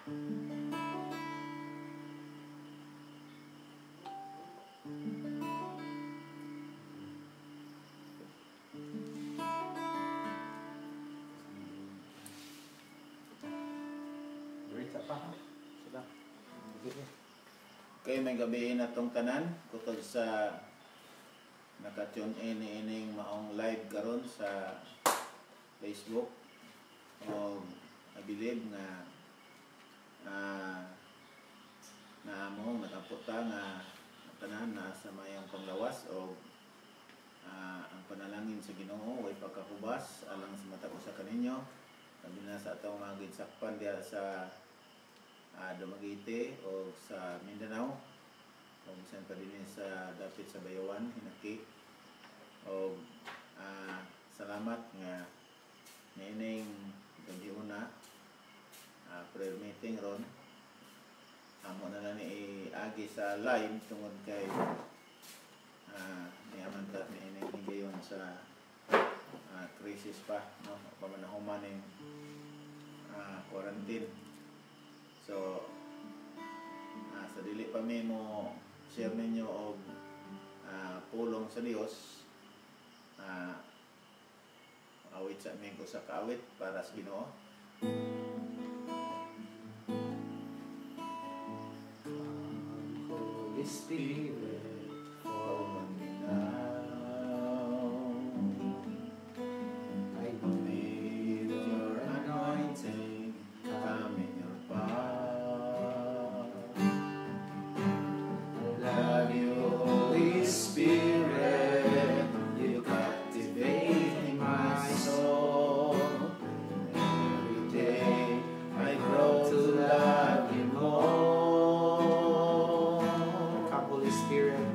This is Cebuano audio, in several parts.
Diretsa pa. Sila. Sige. Okay, maayong gabii natong tanan kutod sa naka-tune in ining maong live karon sa Facebook. O I believe nga na mo nakaputa nga tanan na sa mayong panglawas o ang panalangin sa Ginoo way pagkahubas alang sa matag usa kaninyo, labi na sa atong mga ginsakpan diha sa Dumaguete o sa Mindanao o bisan pa dinhi sa dapit sa Bayawan, Hinaki. O salamat nga niining gabiuna prayer meeting ron amo na lang ni iagi sa live tungod kay niaman ta niining higayon sa crisis pa, no, pamanahuman ning quarantine. So sa dili pa mi mo share ninyo og pulong sa Dios, awit sa amin ko sa kaawit para sa Ginoo. Come, Holy Spirit, Fall on me now. I Need your anointing, come in your power. Love you, Holy Spirit. You captivate my soul. Every day I grow to love you more. Come, Holy Spirit.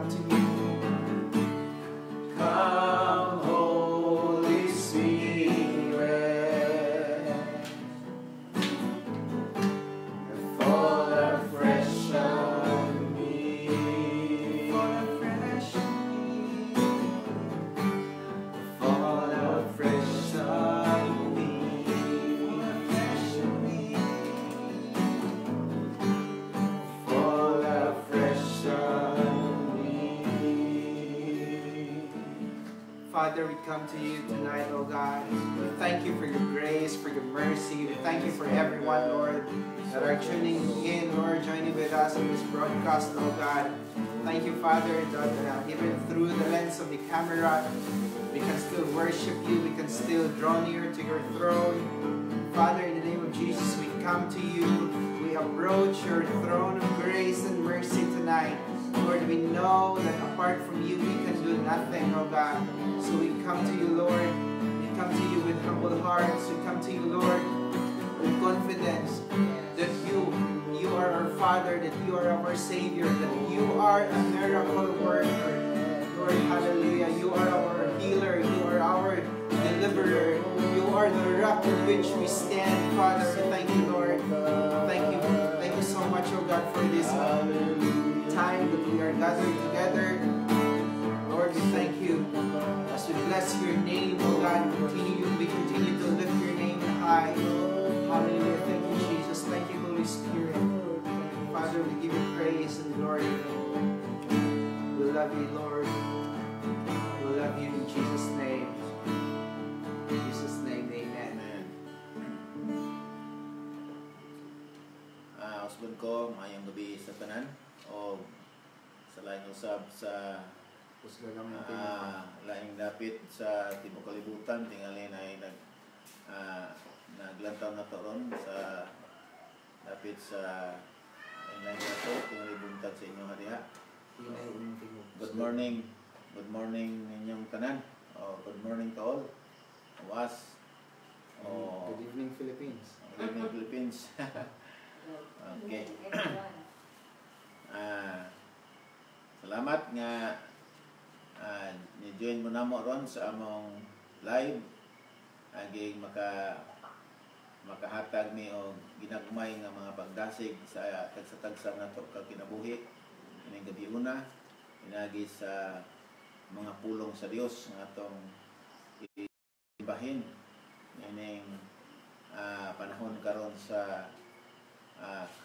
come to you. Come, Holy Spirit, fall afresh on me. Fall afresh on me. Fall afresh on me. Fall afresh on me. Fall afresh on me. Father, we come to you tonight, oh God. We thank you for your grace, for your mercy. We thank you for everyone, Lord, that are tuning in, Lord, joining with us in this broadcast, oh God. Thank you, Father, that even through the lens of the camera, we can still worship you. We can still draw near to your throne. Father, in the name of Jesus, we come to you. We approach your throne of grace and mercy tonight. Lord, we know that apart from you, we can do nothing, oh God. So we come to you, Lord. We come to you with humble hearts. We come to you, Lord, with confidence that you are our Father, that you are our Savior, that you are a miracle worker. Lord, hallelujah. You are our healer. You are our deliverer. You are the rock on which we stand, Father. We thank you, Lord. Thank you. Thank you so much, oh God, for this time that we are gathered together. Lord, we thank you. As we bless your name, oh God, we continue to lift your name high. Hallelujah. Thank you, Jesus. Thank you, Holy Spirit. Father, we give you praise and glory. We love you, Lord. We love you in Jesus' name. In Jesus' name, amen. Amen. Usbon ko, maayong gabi sa tanan o sa laing usab sa Kusga lang yung laing dapit sa tibuok kalibutan, tingali na ay naglantaw na to ron sa dapit sa inline na to, tingali buntag sa inyong hariha. Good morning. Good morning ninyong tanan. Oh, good morning to all. Was. Oh, Good evening, Philippines. Good evening, Philippines. Okay. Everyone. Salamat nga ni-join mo namo ron sa among live, aging makahatag mi og ginagmay nga mga pagdasig sa tagsa-tagsa nato ka kinabuhi ining gabi una, inagi sa mga pulong sa Dios nga atong ibahin ining panahon karon sa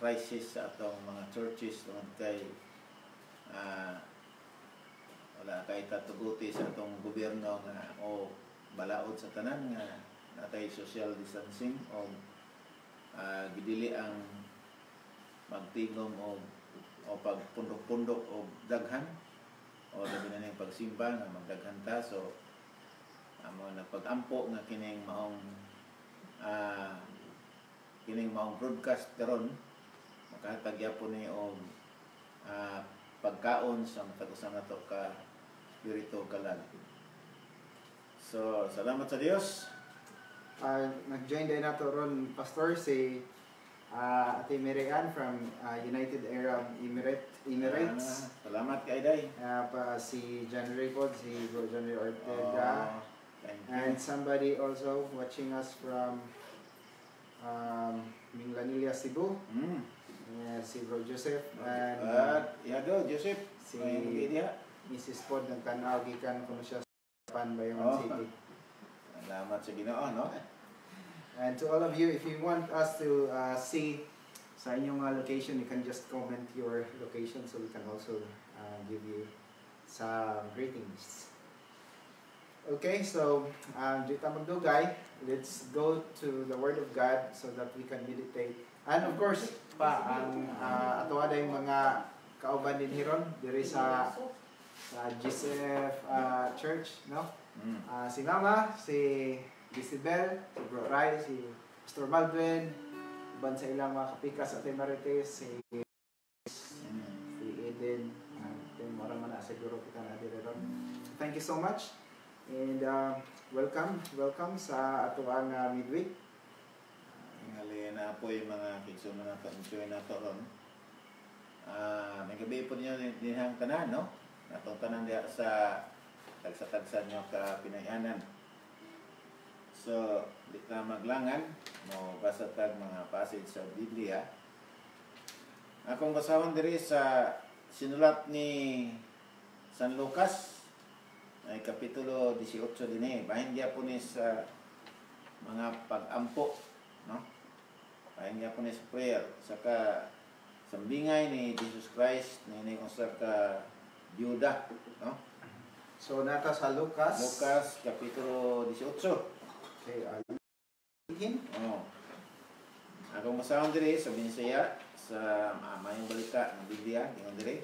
crisis sa atong mga churches, tungod kay wala kay tatuguti sa atong gobyerno nga o balaod sa tanan nga natay social distancing o gidili ang magtigom o pagpundok-pundok og daghan o labi na ning pagsimba nga magdaghan ta. So amo nagpag-ampo nga kining maong broadcast karon makahatag gyapon ni og pagkaon sa matag usa nato ka espiritu, kalag. So salamat sa Dios. Nag-join din nato ron, Pastor, si Ate Mary Ann from United Arab Emirates. Salamat kay Day. Pa si John Ray pod, si Bro John Ray Ortega. Oh, thank you. And somebody also watching us from Minglanilla, Cebu. Si Bro Joseph and At yado Joseph si may diha. Mrs. Pod, nagtanaw gikan kuno siya sa Japan, Bayawan City. Salamat sa Ginoo, no? And to all of you, if you want us to see sa inyong mga location, you can just comment your location so we can also give you some greetings. Okay, so di ta magdugay. Let's go to the Word of God so that we can meditate. And of course, pa ang ato yung mga kauban din hiron diri sa GCF Church, no? Si Mama, si Isabel, si Bro Rai, si Pastor Malvin, uban sa ilang mga kapikas, Ate Marites, si Eden, mura man na siguro kita na diri ron. Thank you so much. And welcome, welcome sa atoang midweek. Tingali na po yung mga kaigsuonan nato, enjoy nato ron. May gabi po niyo dinhang tanan, no? Natong tanan diha sa tagsa-tagsa nyo ka Pinayanan. So, di ta maglangan, mo basa tag mga passage sa Biblia. Akong basahon diri sa sinulat ni San Lucas ay kapitulo 18 dinhi. Bahin gyapon ni sa mga pag-ampo, no? Bahin gyapon ni sa prayer saka sambingay ni Jesus Christ niining usa ka byuda, no? So nata sa Lucas. Lucas kapitulo 18. Okay, 18. Oh. Akong basahon diri sa Binisaya sa Maayong Balita ng Biblia, ingon diri.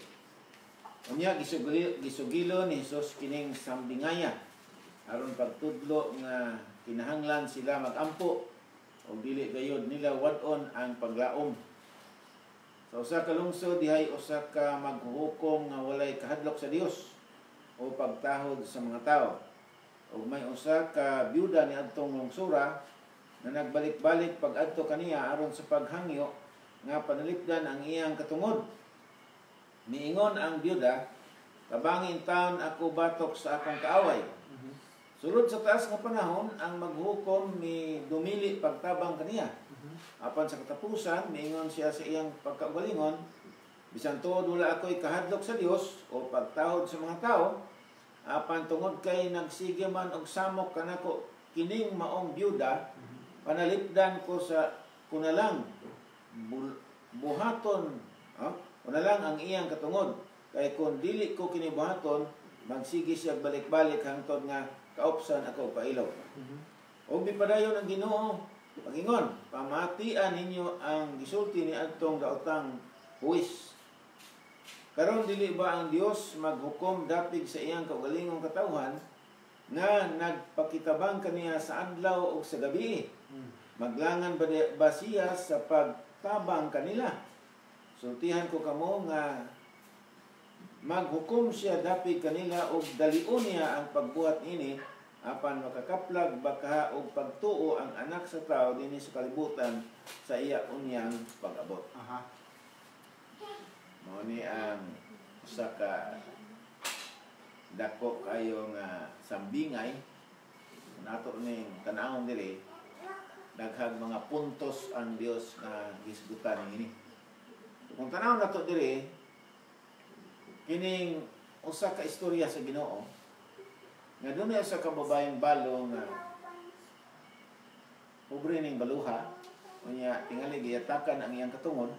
Unya gisugilo ni Jesus kining sambingaya aron pagtudlo nga kinahanglan sila magampo ug dili gayud nila wad-on ang paglaom. Sa usa ka lungsod dihay usa ka maghuhukom nga walay kahadlok sa Dios o pagtahod sa mga tao. Ug may usa ka byuda niadtong lungsura na nagbalik-balik pag-adto kaniya aron sa paghangyo nga panalipdan ang iyang katungod. Miingon ang byuda, "Tabangin taon ako batok sa akong kaaway." Sulod sa taas nga panahon, ang maghukom mi dumili pagtabang kaniya. Apan sa katapusan, miingon siya sa iyang pagkaugalingon, "Bisan tuod wala ako'y kahadlok sa Dios o pagtahod sa mga tao, apan tungod kay nagsige man og samok kanako kining maong byuda, panalipdan ko sa kunalang buhaton, kunalang ang iyang katungod. Kay kung dili ko kini buhaton, magsige siya balik-balik hangtod nga kaupsan ako pailaw." Og mipadayon ang Ginoo pagingon, "Pamatian ninyo ang gisulti ni adtong daotang huwis. Karon dili ba ang Dios maghukom dapig sa iyang kaugalingong katawhan nga nagpakitabang kaniya sa adlaw ug sa gabi? Maglangan ba siya sa pagtabang kanila? Sultihan ko kamo nga maghukom siya dapig kanila ug dalion niya ang pagbuhat niini, apan makakaplag baka og pagtuo ang anak sa tao dinhi sa kalibutan sa iya unyang pag-abot." Mao ni ang usa ka dako kayo nga sambingay nato ning tan-awon diri. Daghang mga puntos ang Dios nga gisgutan niini. Kung tan-awon nato diri kining usa ka istorya sa Ginoo nga dunay usa ka babaeng balo nga pobre ning baluha, unya tingali giyatakan ang iyang katungod.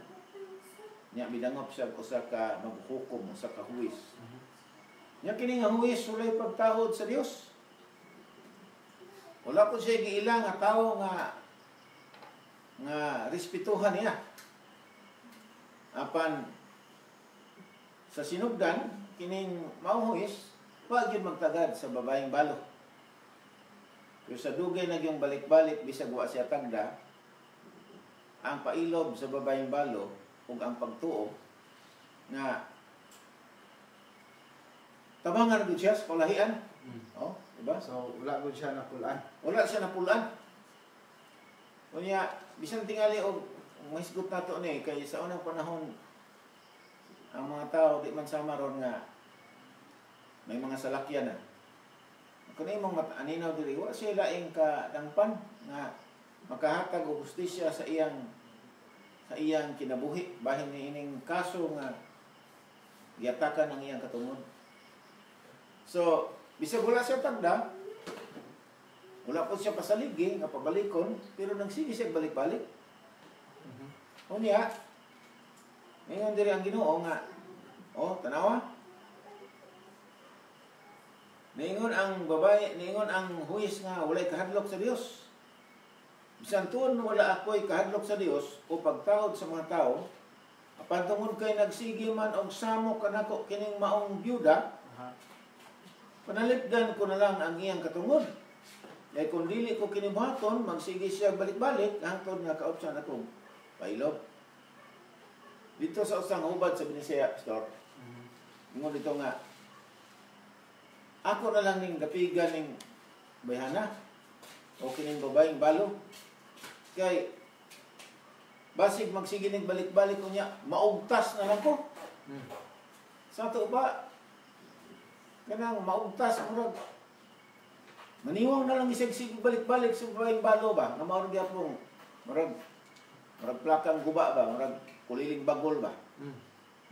Nya midangop siya usa ka maghukom, usa ka huwis. Nya kini nga huwis walay pagtahod sa Dios. Wala po siya giila nga tawo nga nga respetuhan niya. Apan sa sinugdan kining maong huwis wa gyud magtagad sa babaeng balo. Pero sa dugay na gyung balik-balik bisag wa siya tagda, ang pailob sa babaeng balo ug ang pagtuo nga tabangan gud siya sa kalahian. Oh, diba? So wala gud siya napulan. Wala siya napulan. Unya bisan tingali og mahisgot nato ni kay sa unang panahon ang mga tao di man sama ron nga may mga salakyan na. Kun imong aningaw diri wa siya laing kadangpan nga makahatag og hustisya sa iyang kinabuhi bahin ni ining kaso nga giyatakan ang iyang katungod. So, bisag wala siya tagda, wala po siya pasaligi nga pabalikon, pero nagsige siya balik-balik. Unya, ngayon diri ang Ginoo nga, oh, tanawa. Niingon ang babae, niingon ang huwis nga walay kahadlok sa Dios. Bisan tuon wala ako'y kahadlok sa Dios o pagtahod sa mga tao, apan tungod kay nagsige man og samok kanako kining maong byuda, panalipdan ko na lang ang iyang katungod. Kay kung dili ko kinibuhaton, magsige siya balik-balik hangtod nga kaupsan akong pailob. Dito sa usang hubad sa Binisaya, Pastor, ingon dito nga, ako na lang ning gapigan ning bayhana o kining babaeng balo. Kay basig magsige ning balik-balik unya, maugtas na lang ko. Sa ato ba, Kanang maugtas murag maniwang na lang isig sig balik-balik sa babaeng balo ba nga mao gyapon murag murag plakang guba ba, murag kuliling bagol ba.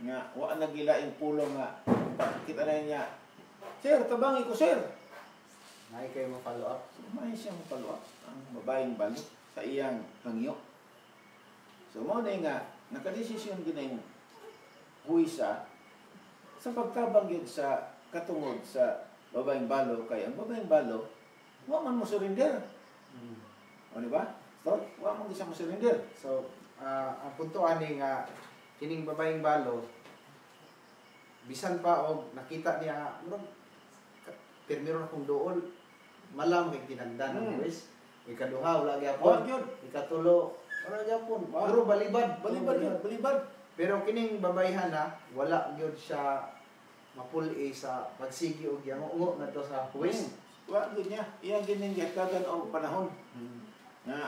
Nga wa na gilaing pulong nga kita na niya, "Sir, tabangi ko, sir." Nay kayo mo follow up. So, may siyang follow up ang babaeng balo sa iyang hangyo. So mao na nga nakadesisyon gid yung huwisa sa pagtabang gyud sa katungod sa babaeng balo, kay ang babaeng balo wa man mo surrender. O, di ba? So, wa man gyud siya mo surrender. So, ang punto ani nga kining babaeng balo bisan pa og nakita niya murag pirmiro na kong duol, malam kay tinagdan ang huwis. Ikaduha, wala Wa gyapon. gyud. Ikatulo, wala gyapon. Wa. Puro balibad. Balibad gyud, balibad. Pero kining babayhan na wala gyud siya mapuli sa pagsigi og yango ngadto sa huwis. Wa gyud niya. Iya gyud ning gihatagan og panahon. Nga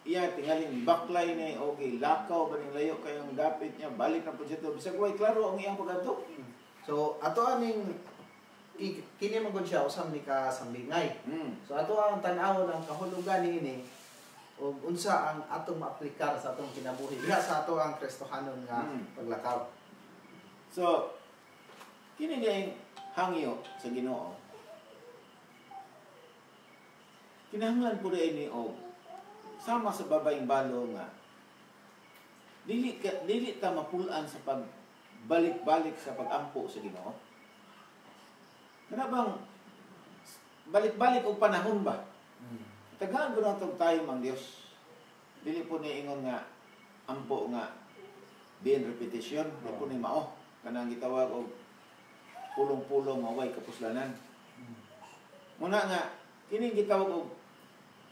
iya tingaling baklay ni, okay, lakaw ba ning layo kayong dapit niya, balik na pud siya to bisag way klaro ang iyang pagadto. So ato aning kini man gud siya usam ni ka sambingay. So ato ang tan-awon ang kahulugan niini ug unsa ang atong maaplikar sa atong kinabuhi diha sa ato ang Kristohanon nga paglakaw. So kini ning hangyo sa Ginoo. Kinahanglan po rin ni og sama sa babaeng balo nga dili ta mapulan sa pagbalik-balik sa pagampo sa Ginoo. Kana bang balik-balik og panahon ba? Tagaan ko na itong time ang Dios. Dili po ni ingon nga ampo nga bien repetition, di po ni mao kanang gitawag og pulong-pulong nga way kapuslanan. Muna nga kining gitawag og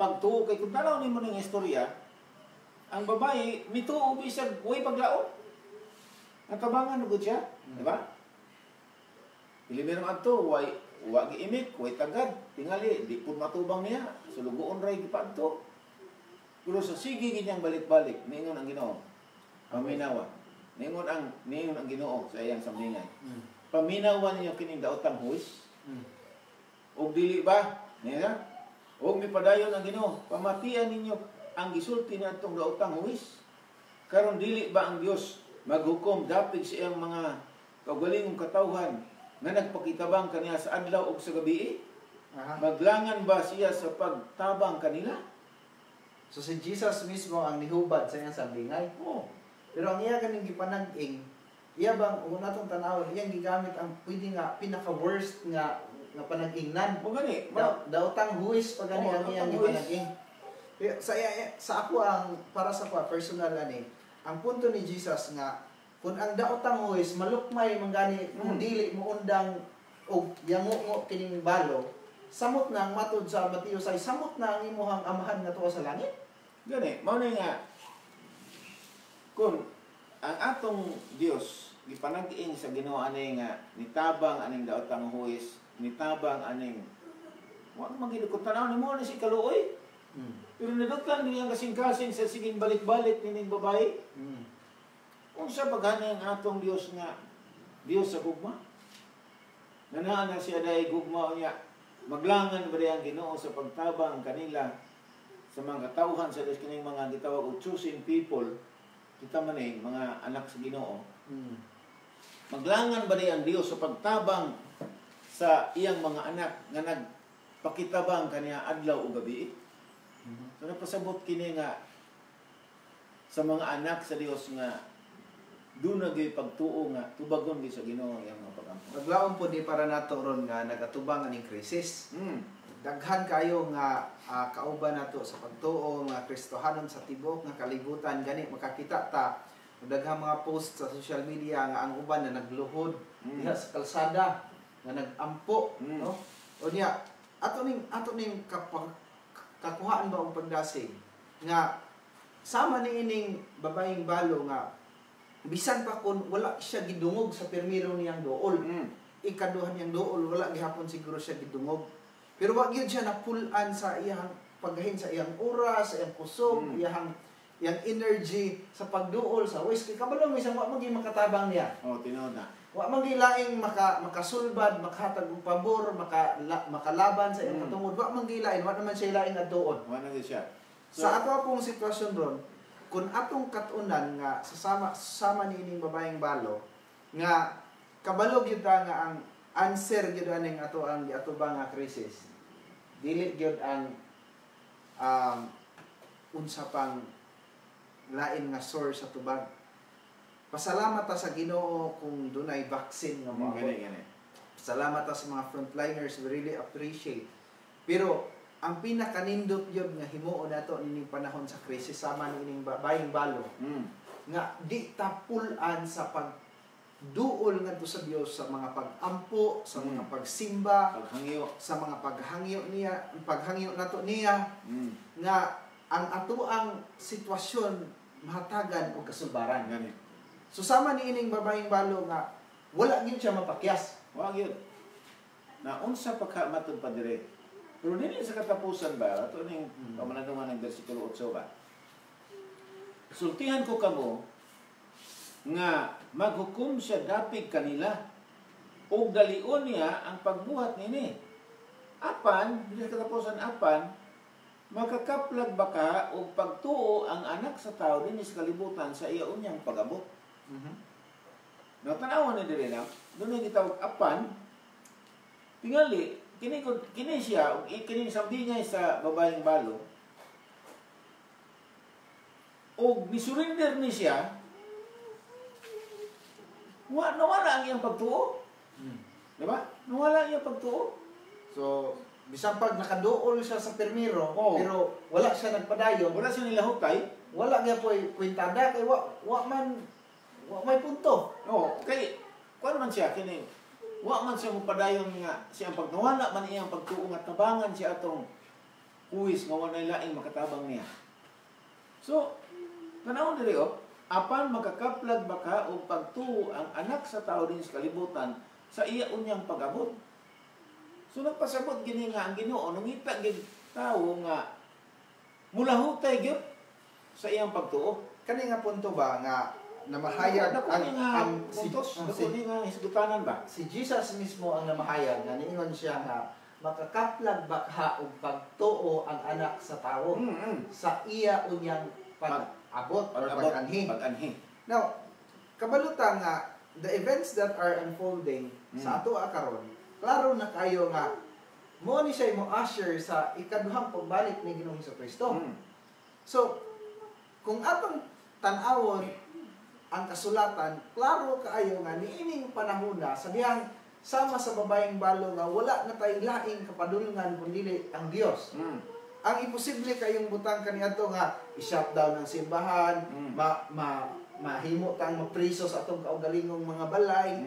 pagtuo, kay kung tanaw nimo ning istorya, ang babae mituo bisag way paglaom. Natabangan na gud siya, di ba? Pili merong adto way wa giimik, way tagad, tingali di pud matubang niya, sulugoon ray gipaadto. Pero sa sige ginyang balik-balik, niingon ang Ginoo. Paminawa. Niingon ang Ginoo sa iyang sambingay. Paminawa ninyo kining daotang huwis. Og dili ba? Niya? Og mipadayon ang Ginoo, pamatian ninyo ang gisulti niadtong daotang huwis. Karon dili ba ang Dios maghukom dapig sa iyang mga kaugalingong katawhan nga nagpakitabang kaniya sa adlaw ug sa gabi? Maglangan ba siya sa pagtabang kanila? So si Jesus mismo ang nihubad sa iyang sambingay. Oo. Pero ang iya kaning gipanag-ing, iya bang kung natong tanawon, iyang gigamit ang pwede nga pinaka worst nga nga panag-ingnan. Mo gani, Daotang huwis pa gani Oo, ang iyang daotang huwis. gipanag-ing. Pero sa ako ang para sa ako personal ani, ang punto ni Jesus nga kung ang daotang huwis malukmay man gani kung dili mo undang og yango kining balo, samot na ang matud sa Mateo 6, samot na ang imuhang amahan nga tuwa sa langit. Gani, mao na nga kung ang atong Dios gipanag-ing sa Ginoo ani nga nitabang aning daotang huwis, nitabang aning wa man gid kung tanaw nimo ni si kaluoy. Pero nadugtan niya ang kasing-kasing sa siging balik-balik nining babae. Unsa paghani ang atong Dios nga Dios sa gugma? Nanaa na siya dahil gugma niya. Maglangan ba ang Ginoo sa pagtabang kanila sa mga katawhan sa Dios, kining mga gitawag og chosen people, kita man eh, mga anak sa Ginoo. Maglangan ba ang Dios sa pagtabang sa iyang mga anak nga nagpakitabang kaniya adlaw o gabi? So napasabot kini nga sa mga anak sa Dios nga doon na gyud pagtuo nga tubagon gyud sa Ginoo ang iyang mga pagampo. Naglaom po ni para nato ron nga nagatubang aning krisis. Daghan kayo nga kauban nato sa pagtuo nga Kristohanon sa tibuok nga kalibutan, gani makakita ta daghang mga post sa social media nga ang uban na nagluhod diha sa kalsada nga nagampo, no? O niya ato ning kakuhaan ba og pagdasig nga sama ni ining babaeng balo nga bisan pa kun wala siya gidungog sa pirmiro niyang duol, ikaduhan niyang duol wala gihapon siguro siya gidungog, pero wa gyud siya napul-an sa iyang paggahin sa iyang oras, sa iyang kusog, iyang energy sa pagduol sa wis kay kabalo misang wa man gyud makatabang niya. Oh, tinuod na. Wa man gilaing makasulbad, makahatag og pabor, makalaban sa iyang katungod. Wa man gilain, wa naman siya laing adtuon. Wa na gyud siya. So, Sa ato pong sitwasyon ron, kung atong katunan nga sa sama niining babaeng balo nga kabalo gyud ta nga ang answer gyud aning ato ang giatubang nga crisis, dili gyud ang unsa pang lain nga source sa tubag. Pasalamat ta sa Ginoo kung dunay vaccine nga moabot. Gani gani. Salamat ta sa mga frontliners, we really appreciate. Pero ang pinakanindot gyud nga himuon nato nining panahon sa krisis sama niining babaeng balo nga di ta pul-an sa pagduol ngadto sa Dios sa mga pag-ampo, sa mga pagsimba, Paghangyo. Sa mga paghangyo niya, paghangyo nato niya nga ang atoang sitwasyon mahatagan og kasulbaran. Gani. So sama niining babaeng balo nga wala gyud siya mapakyas. Wa gyud. Na unsa pa ka matud pa dire. Pero dili sa katapusan ba, ato ning pamalandungan ng bersikulo 8 ba. Sultihan ko kamo nga maghukom siya dapig kanila ug dalion niya ang pagbuhat nini. Apan, dili sa katapusan apan, makakaplag ba ka og pagtuo ang anak sa tao dinhi sa kalibutan sa iya unyang pag-abot? No, tanawan ni diri na, doon gitawag apan, tingali, kini kini siya, ug kini samdi niya sa babaeng balo, og ni-surrender ni siya, wa nawala ang iyang pagtuo. Di ba? Nawala ang iyang pagtuo. So, bisan pag nakaduol siya sa permiro, Oo. pero wala siya nagpadayon, Wala siya nilahutay. Wala gyud po'y kwintada kay wa wa man wa may punto. Oo, kay kuan man siya kini wa man siya mopadayon nga siyang pag nawala man iyang pagtuo nga tabangan siya atong huwis nga walay laing makatabang niya. So, tanawon diri oh, apan makakaplag baka og pagtuo ang anak sa tao din sa kalibutan sa iya unyang pag-abot. So nagpasabot gini nga ang Ginoo nangita gid tawo nga mulahutay gyud sa iyang pagtuo. Kani nga punto ba nga namahayag Dako ang ni nga ang si, puntos, ang dako si, ni nga hisgutanan ba? Si Jesus mismo ang namahayag nga niingon siya nga makakaplag bakha og pagtuo ang anak sa tawo sa iya unyang pag-abot or Pag-abot, pag-anhi. pag-anhi. Now, kabaluta nga the events that are unfolding sa ato karon, klaro na kayo nga mo ni siya mo usher sa ikaduhang pagbalik ni Ginoong Kristo. So, kung atong tan-awon ang kasulatan, klaro kaayo nga niining panahona sa dihang sama sa babaeng balo nga wala na tay laing kapadulngan kun dili ang Dios. Ang imposible kayong butang kaniadto nga i-shutdown ang simbahan, ma, ma mahimo tang mapriso sa atong kaugalingong mga balay.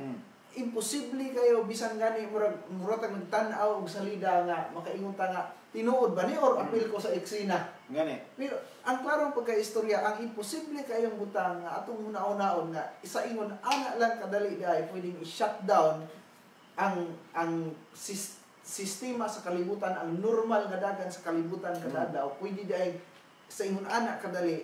Imposible kayo bisan gani murag murag tag nagtan-aw og salida nga makaingon ta nga tinuod ba ni or apil ko sa eksena. Gani. Pero ang klarong pagkaistorya, ang imposible kayong butang nga atong hunaon-naon nga isa ingon ana lang kadali dai pwedeng i-shutdown ang sistema sa kalibutan, ang normal nga dagan sa kalibutan kada adlaw, pwede dai sa ingon ana kadali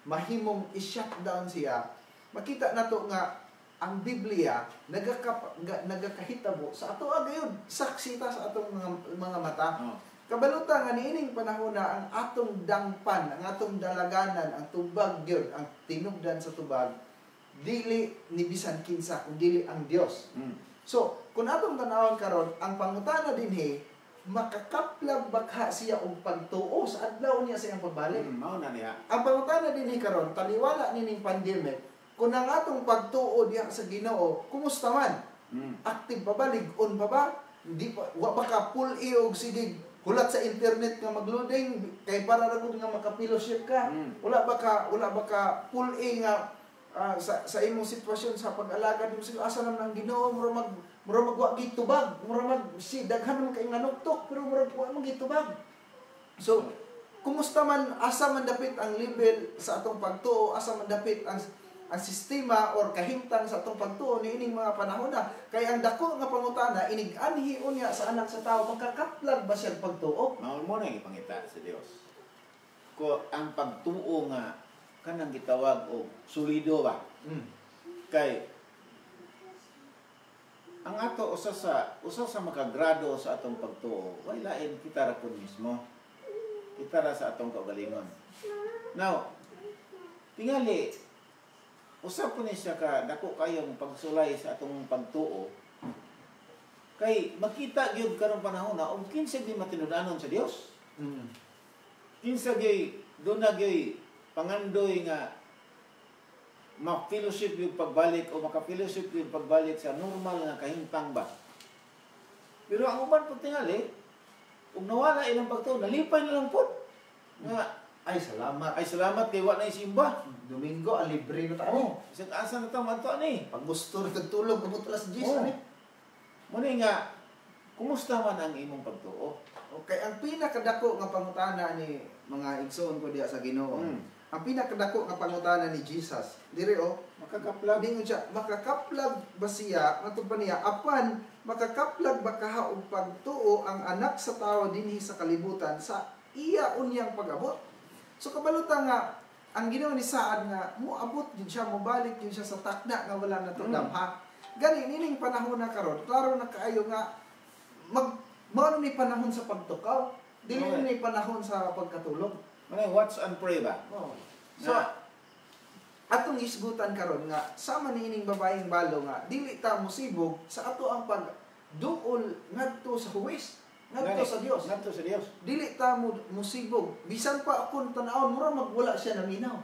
mahimong i-shutdown siya. Makita nato nga ang Biblia nagakahitabo sa ato gayud, saksi ta sa atong mga mata. Kabaluta nga niining panahon na ang atong dangpan, ang atong dalaganan, ang tubag gyud, ang tinubdan sa tubag, dili ni bisan kinsa kun dili ang Dios. So, kung atong tanawon karon, ang pangutana dinhi, makakaplag bakha siya og pagtuo sa adlaw niya sa iyang pagbalik? Mao na niya. Ang pangutana dinhi karon, taliwala nining pandemic, kung ang atong pagtuo diha sa Ginoo, kumusta man? Active pa ba? Lig-on pa ba? Hindi pa, wa ba ka pull e og sige hulat sa internet nga magloading kay para ra gud nga maka-fellowship ka? Wala ba ka pull e nga sa imong sitwasyon sa pag-alagad mo sa asa naman ang Ginoo, mura mag wa gitubag, mura mag si daghan man kay nga nuktok pero mura wa man gitubag. So kumusta man, asa man dapit ang level sa atong pagtuo, asa man dapit ang sistema or kahimtang sa atong pagtuo niining mga panahon na kay ang dako nga pangutana, inig anhi unya sa anak sa tao, makakaplag ba siya pagtuo? Mao mo na ipangita sa Dios. Ko ang pagtuo nga kanang gitawag og solido ba? Kay Ang ato usa sa makagrado sa atong pagtuo, way lain, kita ra pud mismo. Kita ra sa atong kaugalingon. Now, tingali usa po ni siya ka dako kayong pagsulay sa atong pagtuo kay makita gyud karong panahon na og kinsa di matinud-anon sa Dios. Kinsa gyud duna gyud pangandoy nga ma-fellowship yung pagbalik o maka-fellowship yung pagbalik sa normal nga kahimtang ba. Pero ang uban po tingali, ug nawala ilang pagtuo, nalipay na lang po. Nga, Ay, salamat. Ay, salamat kay wa na isimba. Domingo, ah, libre na tayo. Oh, isang asa na ta madto ani. Pag gusto na tagtulog, abot alas 10. Oh. Ani. Muna nga, kumusta man ang imong pagtuo? Okay, ang pinakadako nga pangutana ni mga igsoon ko diya sa Ginoo. Ang pinakadako nga pangutana ni Jesus, dire oh, Makakaplag. ningon siya, "Makakaplag ba siya?" Matod pa niya, "Apan makakaplag ba kaha og pagtuo ang Anak sa Tawo dinhi sa kalibutan sa iya unyang pag-abot?" So kabalutan nga ang Ginoo ni saad nga moabot din siya, mobalik din siya sa takna nga wala na to damha. Gani nining panahon na karon, klaro na kaayo nga mag mao ni panahon sa pagtukaw, dili ni panahon sa pagkatulog. Muna watch and pray ba? Oh. So atong isgutan karon nga sama niining babaeng balo nga dili ta mosibog sa ato ang pagduol ngadto sa huwes, ngadto sa Dios. Ngadto sa Dios. Dili ta mo musibog bisan pa akong tan-awon mura magwala siya naminaw.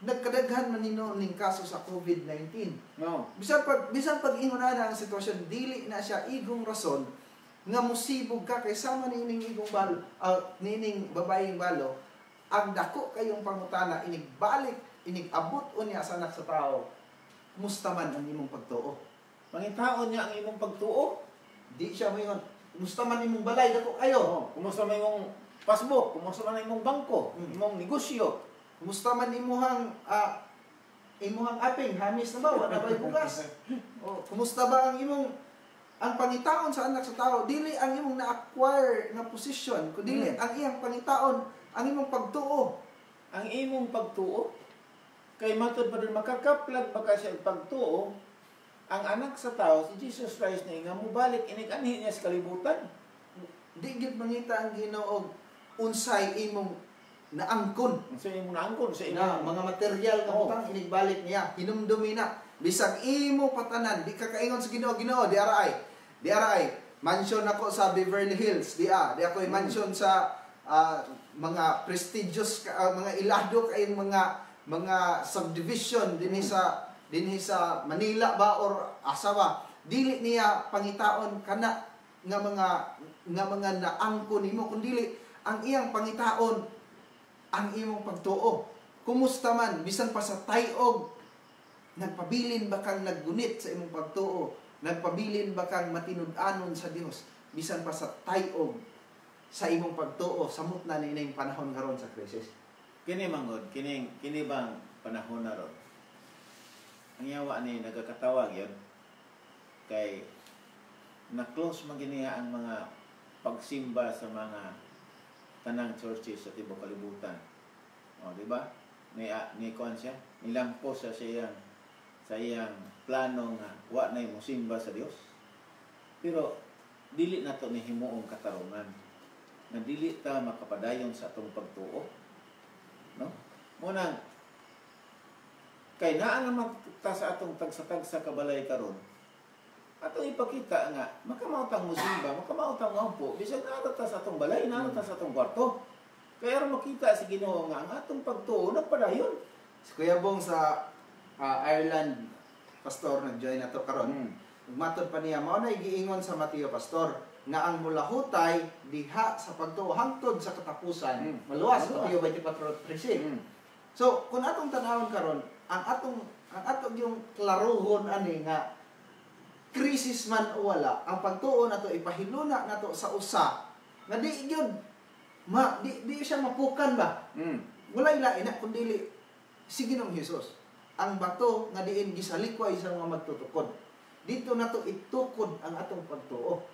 Nagkadaghan man nino ning kaso sa COVID-19. No. Bisan pag ingon na ang sitwasyon, dili na siya igong rason nga musibog ka kay sama niining igong balo, niining babaeng balo, ang dako kayong pangutana inigbalik, inigabot unya sa Anak sa Tao: "Kumusta man ang imong pagtuo?" Pangitaon niya ang imong pagtuo. Di siya moingon, "Kumusta man imong balay, dako kayo?" Oh, kumusta man imong passbook, kumusta man imong bangko, imong negosyo. Kumusta man imuhang aping, hamis na ba, wala ba'y bugas? Oh, kumusta ba ang imong, ang pangitaon sa Anak sa Tao dili ang imong na-acquire nga posisyon, kundi ang iyang pangitaon ang imong pagtuo. Ang imong pagtuo kay matod pa dun, makakaplag ba ka siya og pagtuo ang Anak sa Tao, si Jesus Christ na nga mubalik inig-anhi niya sa kalibutan? Di gyud mangita ang Ginoo og unsay imong naangkon sa imong naangkon, sa na imong mga material nga butang inigbalik niya. Hinumdumi na bisag imo patanan, di ka kaingon sa Ginoo, "Ginoo, di ara ay, di ara ay mansion ako sa Beverly Hills, di ako'y mansion sa mga prestigious mga ilado kayong mga subdivision dinhi sa Manila ba or asa ba." Dili niya pangitaon kana nga mga naangkon nimo, kundili ang iyang pangitaon ang imong pagtuo. Kumusta man bisan pa sa tayog, nagpabilin ba kang naggunit sa imong pagtuo? Nagpabilin ba kang matinud-anon sa Dios bisan pa sa tayog sa imong pagtuo, samot na ni ining panahon karon sa krisis? Kini manggod, kini kini bang panahon na ron, ang yawa ni nagakatawag yun kay na-close man giniya ang mga pagsimba sa mga tanang churches sa tibuok kalibutan. O, di ba? Ni kuan siya, nilampos siya sa iyang plano nga wa na mo simba sa Dios. Pero dili na to ni himuong katarungan nga dili ta makapadayon sa atong pagtuo. No? Munang kay naa naman ta sa atong tagsa-tagsa kabalay karon, atong ipakita nga makamao tang musimba, makamao tang ngampo bisag naa ta sa atong balay, naa ta sa atong kwarto. Kaya aron makita si Ginoo nga ang atong pagtuo nagpadayon. Si Kuya Bong sa Ireland, pastor, nag-join na to karon. Matod pa niya, mao na giingon sa Mateo, pastor, nga ang mulahutay diha sa pagtuo hangtod sa katapusan, maluwas. Maluwas. Mateo 24:13. So, kung atong tanawon karon, ang atong yung klaruhon ani nga krisis man o wala, ang pagtuo nato ipahiluna nato sa usa nga di gyud ma di, di siya mapukan ba. Walay lain na kundi si Ginoong Hesus. Ang bato nga diin gisalikway sa mga magtutukod. Dito nato itukod ang atong pagtuo.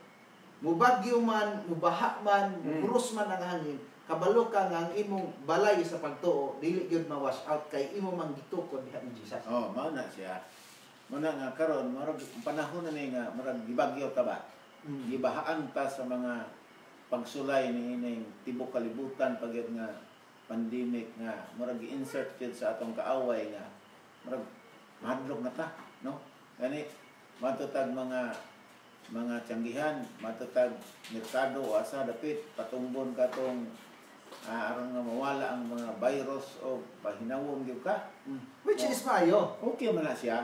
Mubagyo man, mubaha man, muhuros man ang hangin, kabalo ka nga ang imong balay sa pagtuo dili gyud ma-wash out kay imo mang gitukod diha ni Jesus. Oh, mao na siya. Muna nga karon murag panahon na ni nga murag gibagyo ta ba. Gibahaan ta sa mga pagsulay ni ining tibok kalibutan pagyud nga pandemic nga murag gi-insert gyud sa atong kaaway nga murag mahadlok na ta, no? Gani matutag mga tiyanggihan, matutag merkado o asa dapit patumbon katong aron nga mawala ang mga virus o pahinawom gyud ka. Which is maayo. Okay man na siya.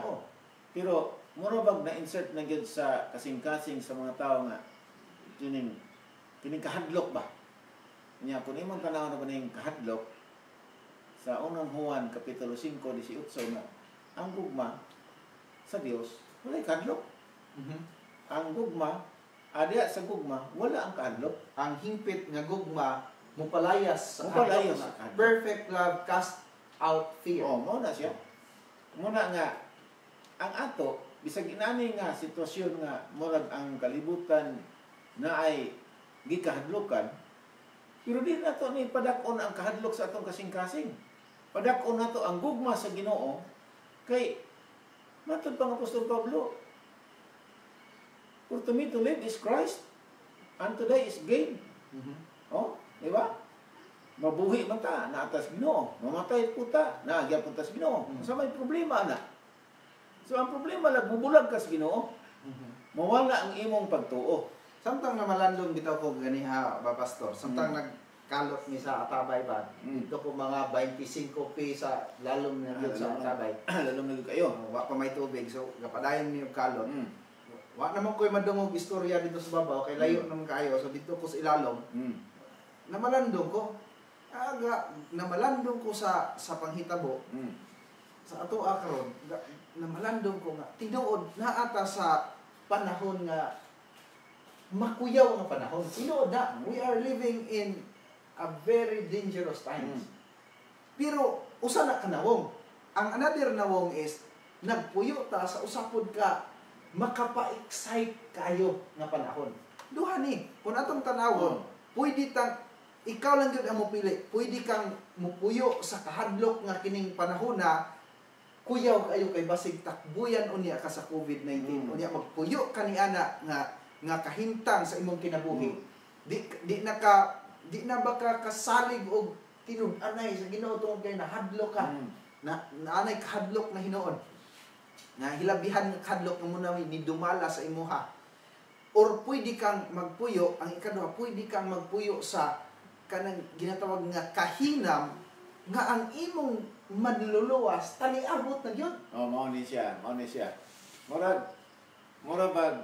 Pero mura bag na-insert na gyud sa kasing-kasing sa mga tao nga kining kining kahadlok ba. Nya kung imong tan-awon na ba ning kahadlok sa Unang Juan kapitulo 5:18 nga ang gugma sa Dios walay kahadlok. Ang gugma adya sa gugma wala ang kahadlok. Ang hingpit nga gugma mupalayas sa Mupalayas kahadlok. Sa kahadlok. Perfect love cast out fear. Oh, mao na siya. Muna nga ang ato bisag inani nga sitwasyon nga murag ang kalibutan na ay gikahadlokan, pero di nato ni padak-on ang kahadlok sa atong kasing-kasing. Padak-on nato ang gugma sa Ginoo kay matod pang Apostol Pablo, "For to me to live is Christ and to die is gain." Oh, di ba? Mabuhi man ta, naa ta sa Ginoo. Mamatay po ta, naa gyapon ta sa Ginoo. Sa may problema na. So ang problema lang, bubulag ka sa Ginoo. Mawala ang imong pagtuo. Samtang namalandong bitaw ko ganiha ba, pastor, samtang nagkalot mi sa Atabay ba, dito ko mga 25 p sa lalom na gyud sa Lalom. Atabay. Lalom na gyud kayo. Oh, wa pa may tubig, so gapadayon mi og kalot. Wa naman ko'y madungog istorya dito sa babaw kay layo naman kayo, so dito ko sa ilalom. Namalandong ko. Aga, namalandong ko sa panghitabo sa ato karon, namalandong ko nga tinuod naa ta sa panahon nga makuyaw nga panahon. Tinuod na we are living in a very dangerous times. Pero usa na ka nawong. Ang another nawong is nagpuyo ta sa usa pod ka makapa-excite kayo nga panahon. Duha ni kung atong tanawon, pwede tang ikaw lang gyud ang mopili. Pwede kang mupuyo sa kahadlok nga kining panahon na kuyaw kayo kay basig takbuyan unya ka sa COVID-19. Unya magpuyo ka ni ana nga nga kahimtang sa imong kinabuhi. Di na ka di na ba ka kasalig og tinud-anay sa Ginoo tungod kay nahadlok ka? Na naanay kahadlok na hinuon. Na hilabihan nga kahadlok nga muna ni dumala sa imuha. Or pwede kang magpuyo, ang ikaduha, pwede kang magpuyo sa kanang ginatawag nga kahinam nga ang imong manluluwas taniabot na gyud. Oh, mao ni siya, mao ni siya. Murag bag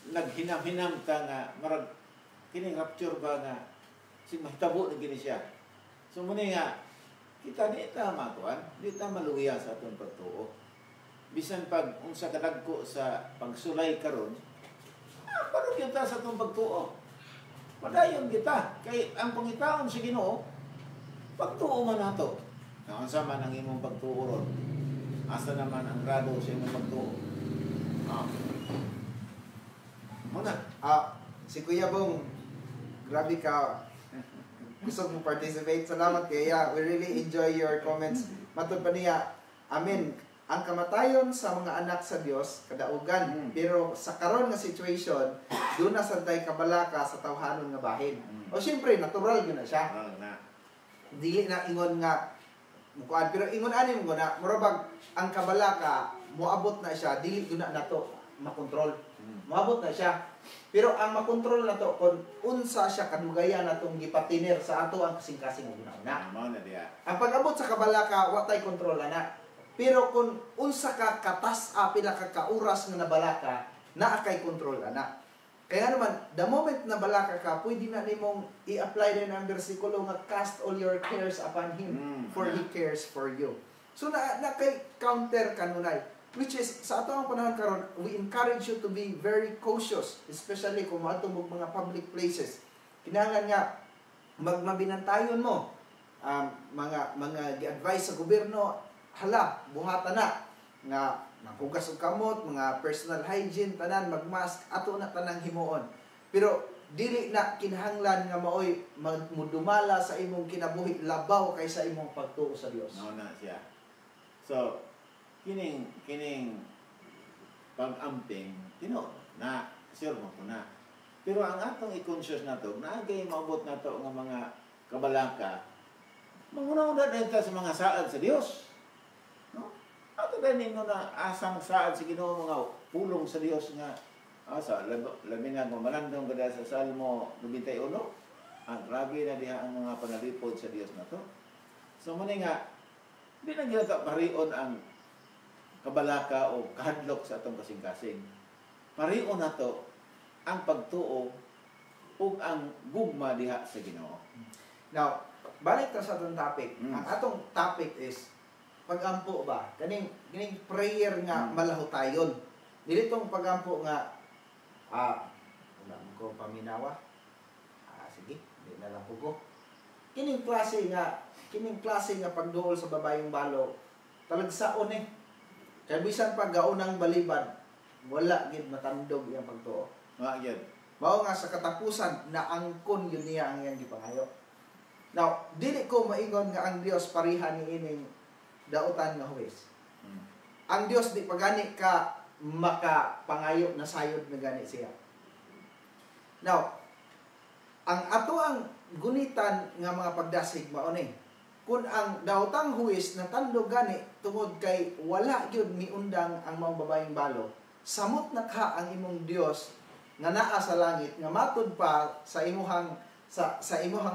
naghinam-hinam ta nga murag kining rapture ba nga si mahitabo na gini siya. So muna nga kita di ta makuan, di ta maluya sa atong pagtuo. Bisan pag unsa kadagko sa pagsulay karon, parang kita sa atong pagtuo. Padayon kita kay ang pangitaon sa Ginoo pagtuo man nato. Na unsa man ang imong pagtuo ron? Asa naman ang grado sa imong pagtuo? Muna. Ah, si Kuya Bong, grabe ka. Gusto mo participate. Salamat kaya. We really enjoy your comments. Matod pa niya, amen. Ang kamatayon sa mga anak sa Dios kadaugan. Pero sa karon nga situation, doon na sad tay kabalaka sa tawhanon nga bahin. O siyempre, natural yun na siya. Ah, na. Dili na ingon nga mukuan, pero ingon ani mo na mura bag ang kabalaka moabot na siya, dili gyud na nato makontrol. Moabot na siya, pero ang makontrol nato kung unsa siya kadugayan natong gipatiner sa ato ang kasing-kasing og una. Ah, mao na diya. Ang pag-abot sa kabalaka, wa tay kontrol na, pero kung unsa ka katas-a, pila ka kauras nga nabalaka, naa kay kontrol ana. Kaya naman, the moment na balaka ka, pwede na nimong i-apply din ang bersikulo nga "Cast all your cares upon Him, for He cares for you." So na kay counter kanunay. Which is, sa ato ang panahon karon, we encourage you to be very cautious, especially kung moadto mo mga public places. Kinahanglan nga magmabinantayon mo. Mga gi-advise sa gobyerno, hala, buhata na nga maghugas og kamot, mga personal hygiene, tanan, magmask, ato na tanang himuon. Pero dili na kinahanglan nga maoy mudumala sa imong kinabuhi labaw kaysa imong pagtuo sa Dios. Mao na siya. So, kining kining Pag-amping, tinuod na, sure mo ko na. Pero ang atong i-conscious nato, naagay maabot nato nga mga kabalaka, manguna-una din ta sa mga saad sa Dios. No? Ato din no na asang saad sa Ginoo, mga pulong sa Dios nga sa labi na kung malandong kada sa Salmo 91, ang grabe na diha ang mga panalipod sa Dios nato. So muna nga di na gyud parion ang kabalaka o kahadlok sa atong kasing-kasing. Parion nato ang pagtuo ug ang gugma diha sa Ginoo. Now, balik ta sa atong topic. Ang atong topic is pagampo ba? Kaning kining prayer nga malahutayon. Dili tong pagampo nga wala mo ko paminawa. Sige, di na lang ko. Kining klase nga pagduol sa babayeng balo, talagsaon eh. Kay bisan pa gaunang balibad, wala gid matandog iyang pagtuo. Wa gyud. Mao nga sa katapusan naangkon yun niya ang iyang gipangayo. Now, dili ko maingon nga ang Dios pareha ni ining dautan nga huwes. Ang Dios di pa gani ka makapangayo na sayod na gani siya. Now, ang ato ang gunitan nga mga pagdasig mao ni. Kung ang daotang huwes natandog gani tungod kay wala gyud miundang ang maong babayeng balo, samot na ka ang imong Dios nga naa sa langit nga matud pa sa imuhang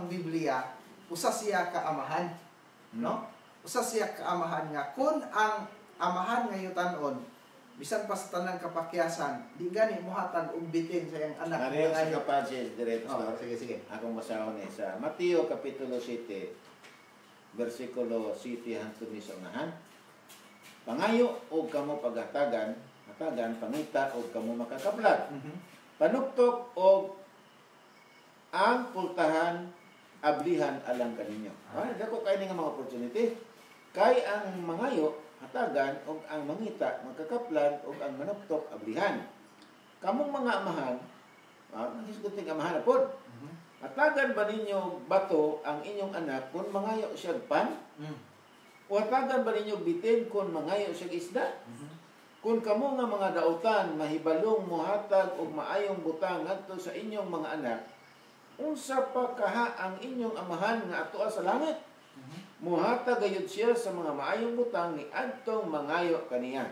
Biblia, usa siya ka amahan, no? Usa siya ka amahan nga kun ang amahan nga yutanon bisan pa sa tanang kapakyasan di gani mohatag og bitin sa iyang anak. Nareho sa kapaches dire, Oh, Pastor. sige, sige. Akong basahon eh sa Mateo Kapitulo 7, versikulo 7 hangtod ni sa unahan. Pangayo og kamo paghatagan, hatagan, pangita og kamo makakaplag. Panuktok og ang pultahan ablihan alang kaninyo. Ay, dako kay ni nga mga opportunity. Kay ang mangayo hatagan, og ang mangita makakaplag, og ang manuktok ablihan. Kamong mga amahan, naghisgot ning amahan na pod. Hatagan ba ninyo bato ang inyong anak kung mangayo siya pan? O hatagan ba ninyo bitin kung mangayo siya isda? Kung kamo nga mga dautan mahibalong mohatag og maayong butang ngadto sa inyong mga anak, unsa pa kaha ang inyong amahan nga atoa sa langit? Muhatag gayud siya sa mga maayong butang ni adtong mangayo kaniya.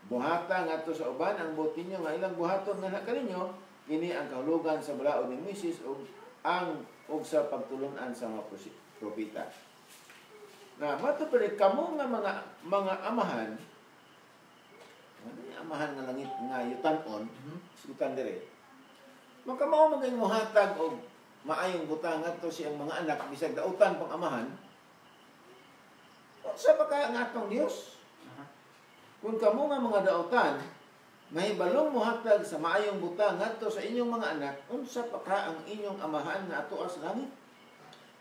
Buhata ngadto sa uban ang buot ninyo nga ilang buhaton nga na kaninyo, kini ang kahulugan sa balaod ni Moises ug ang ug sa pagtulun-an sa mga propeta. Na mato pa rin, kamo nga mga amahan, ano yung amahan nga langit nga yutanon, isgutan dire. Makamao maging muhatag og maayong butang ngadto siyang mga anak bisag dautan pang amahan. Unsa pa kaya ang atong Dios? Kung kamo nga mga dautan mahibalong mohatag sa maayong butang ngadto sa inyong mga anak, unsa pa ka ang inyong amahan nga atoa sa langit?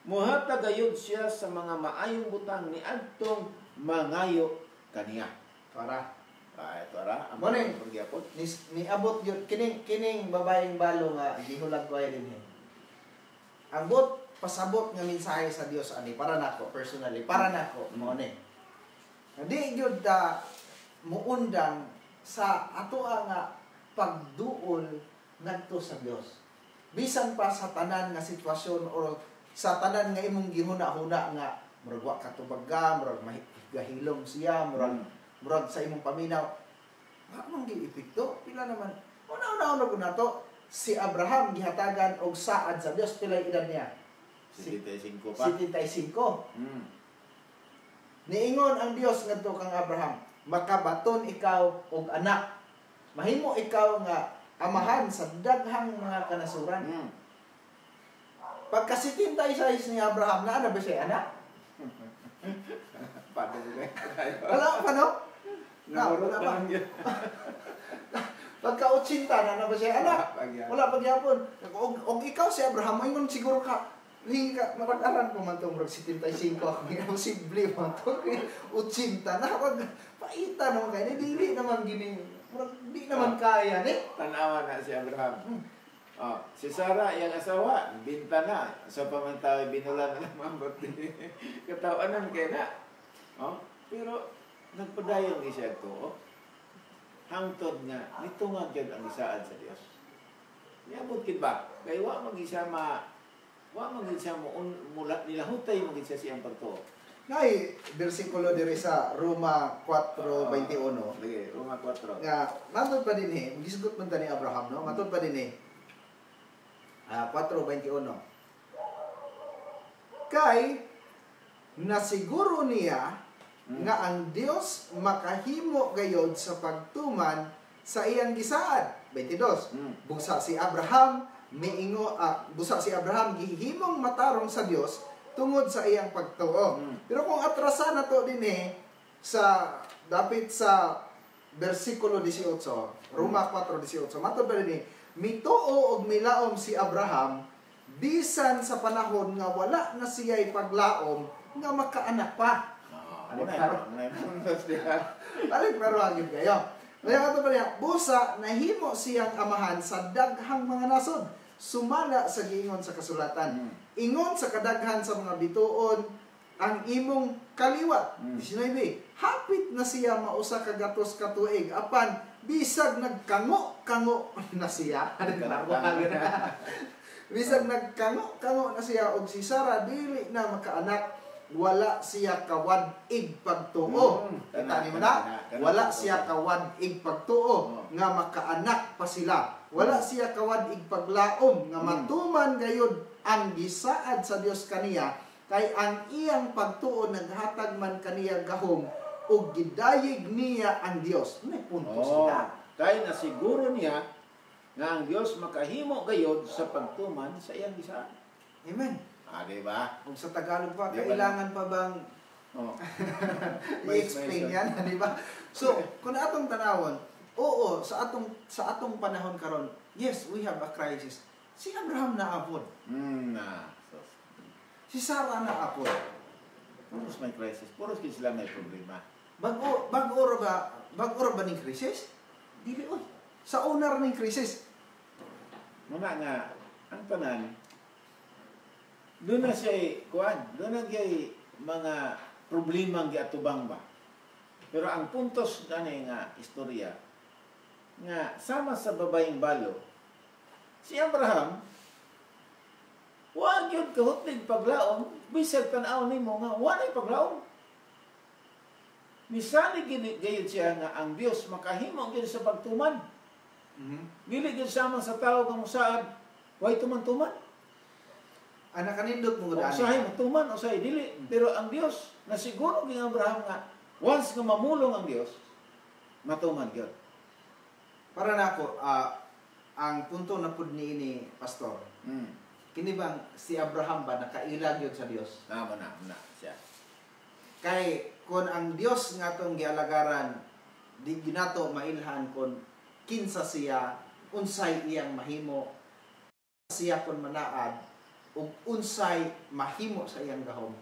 Muhatag gayud siya sa mga maayong butang ni adtong mangayo kaniya. Para Ah, ito ra ang Mo ni- pagyapon. ni niabot yun kining kining babayeng balo nga gihulag ko ay dinhi. Ang buot pasabot nga mensahe sa Dios ani para nako personally, para nako mao ni. Di gyud ta muundang sa atoa nga pagduol ngadto sa Dios. Bisan pa sa tanan nga sitwasyon or sa tanan nga imong gihuna-huna nga murag wa katubaga, murag gahilom siya, murag murag sa imong paminaw wa man gyud epekto. Pila naman una-una una ko nato si Abraham gihatagan og saad sa Dios, pila edad niya? 75 pa. 75. Niingon ang Dios ngadto kang Abraham, makabaton ikaw og anak, mahimo ikaw nga amahan sa daghang mga kanasuran. Pagka 76 ni Abraham, naa na ba siya anak? Padre. Wala pa, no? Na, Namurot wala pa. lang yun. Pagka 80 na na ba siya anak? Wala pa gyapon. Og ikaw si Abraham, moingon siguro ka, hindi ka, marag-aran ko man itong murag 75 ako. Imposible man to. 80 na. Wag, paita naman kayo. Dili naman gini. Murag, di naman kaya ni. Tanawa na si Abraham. Oh, si Sarah, iyang asawa, binta na. Sa pamantawi, binula na naman. Ba't katawanan kay na. Oh, pero nagpadayon ni siya to. Oh. Hangtod nga nitungag gyud ang gisaad sa Dios. Niabot gid ba? Kay wa man gid siya mo mula nilahutay man gid siya siyang pagtuo. Nay bersikulo diri sa Roma 4:21. Lagi, Roma 4. Nga matod pa dinhi, gisgot man ta ni Abraham, no? Matod pa dinhi. 4:21. Kay nasiguro niya nga ang Dios makahimo gayod sa pagtuman sa iyang gisaad. 22. Busa si Abraham gihimong matarong sa Dios tungod sa iyang pagtuo. Pero kung atrasan na to dinhi sa dapit sa bersikulo 18, Roma 4:18, matod pa dinhi, mituo og milaom si Abraham bisan sa panahon nga wala na siya'y paglaom nga makaanak pa. Ah, Ano muna klaro? muna puntos diha. Balik pero hangin kayo. Kaya ato pa niya, busa nahimo siyang amahan sa daghang mga nasod, sumala sa giingon sa kasulatan. Ingon sa kadaghan sa mga bituon ang imong kaliwat. 19. Hapit na siya mausa ka gatos ka tuig apan bisag nagkango-kango na siya. Bisag nagkango-kango na siya og si Sarah dili na makaanak, wala siya kawad-ig pagtuo. Kita nimo na? Kana, Wala kana. siya kawad-ig pagtuo nga makaanak pa sila. Wala siya kawad-ig paglaom nga matuman gayud ang gisaad sa Dios kaniya, kay ang iyang pagtuo naghatag man kaniya gahom ug gidayeg niya ang Dios. May punto Oh, sila. kay nasiguro niya nga ang Dios makahimo gayod sa pagtuman sa iyang gisaad. Amen. Ah, di ba? Kung sa Tagalog pa, Di ba? kailangan pa bang i-explain yan, di ba? So, kung atong tanawon, oo, sa atong panahon karon, yes, we have a crisis. Si Abraham naapod. Na. So, Si Sarah naapod. puros may crisis, puros gid sila may problema. Bag-o ra ba ning crisis? Dili oy. Sa una ra ning crisis. Muna nga ang tanan doon na siya kuan, doon na gyud mga problema ang giatubang ba. Pero ang puntos gani nga istorya nga sama sa babayeng balo, si Abraham wa gyud kahutlig paglaom bisag tan-aw nimo nga walay paglaom. Misalig gid gayud siya nga ang Dios makahimo gyud sa pagtuman. Dili gyud sama sa tao nga mosaad way tuman-tuman. Anak, kanindot mo O gud usahay ani. motuman, usahay dili. Pero ang Dios nasiguro gyud Abraham nga once nga mamulong ang Dios, matuman gyud. Para nako, ang punto na pud niini, pastor. Kini bang si Abraham ba nakaila gyud sa Dios? Tama na, na siya. Kay kon ang Dios nga atong gialagaran, di ginato mailhan kon kinsa siya, unsay iyang mahimo siya kon manaad, ug unsay mahimo sa iyang gahom.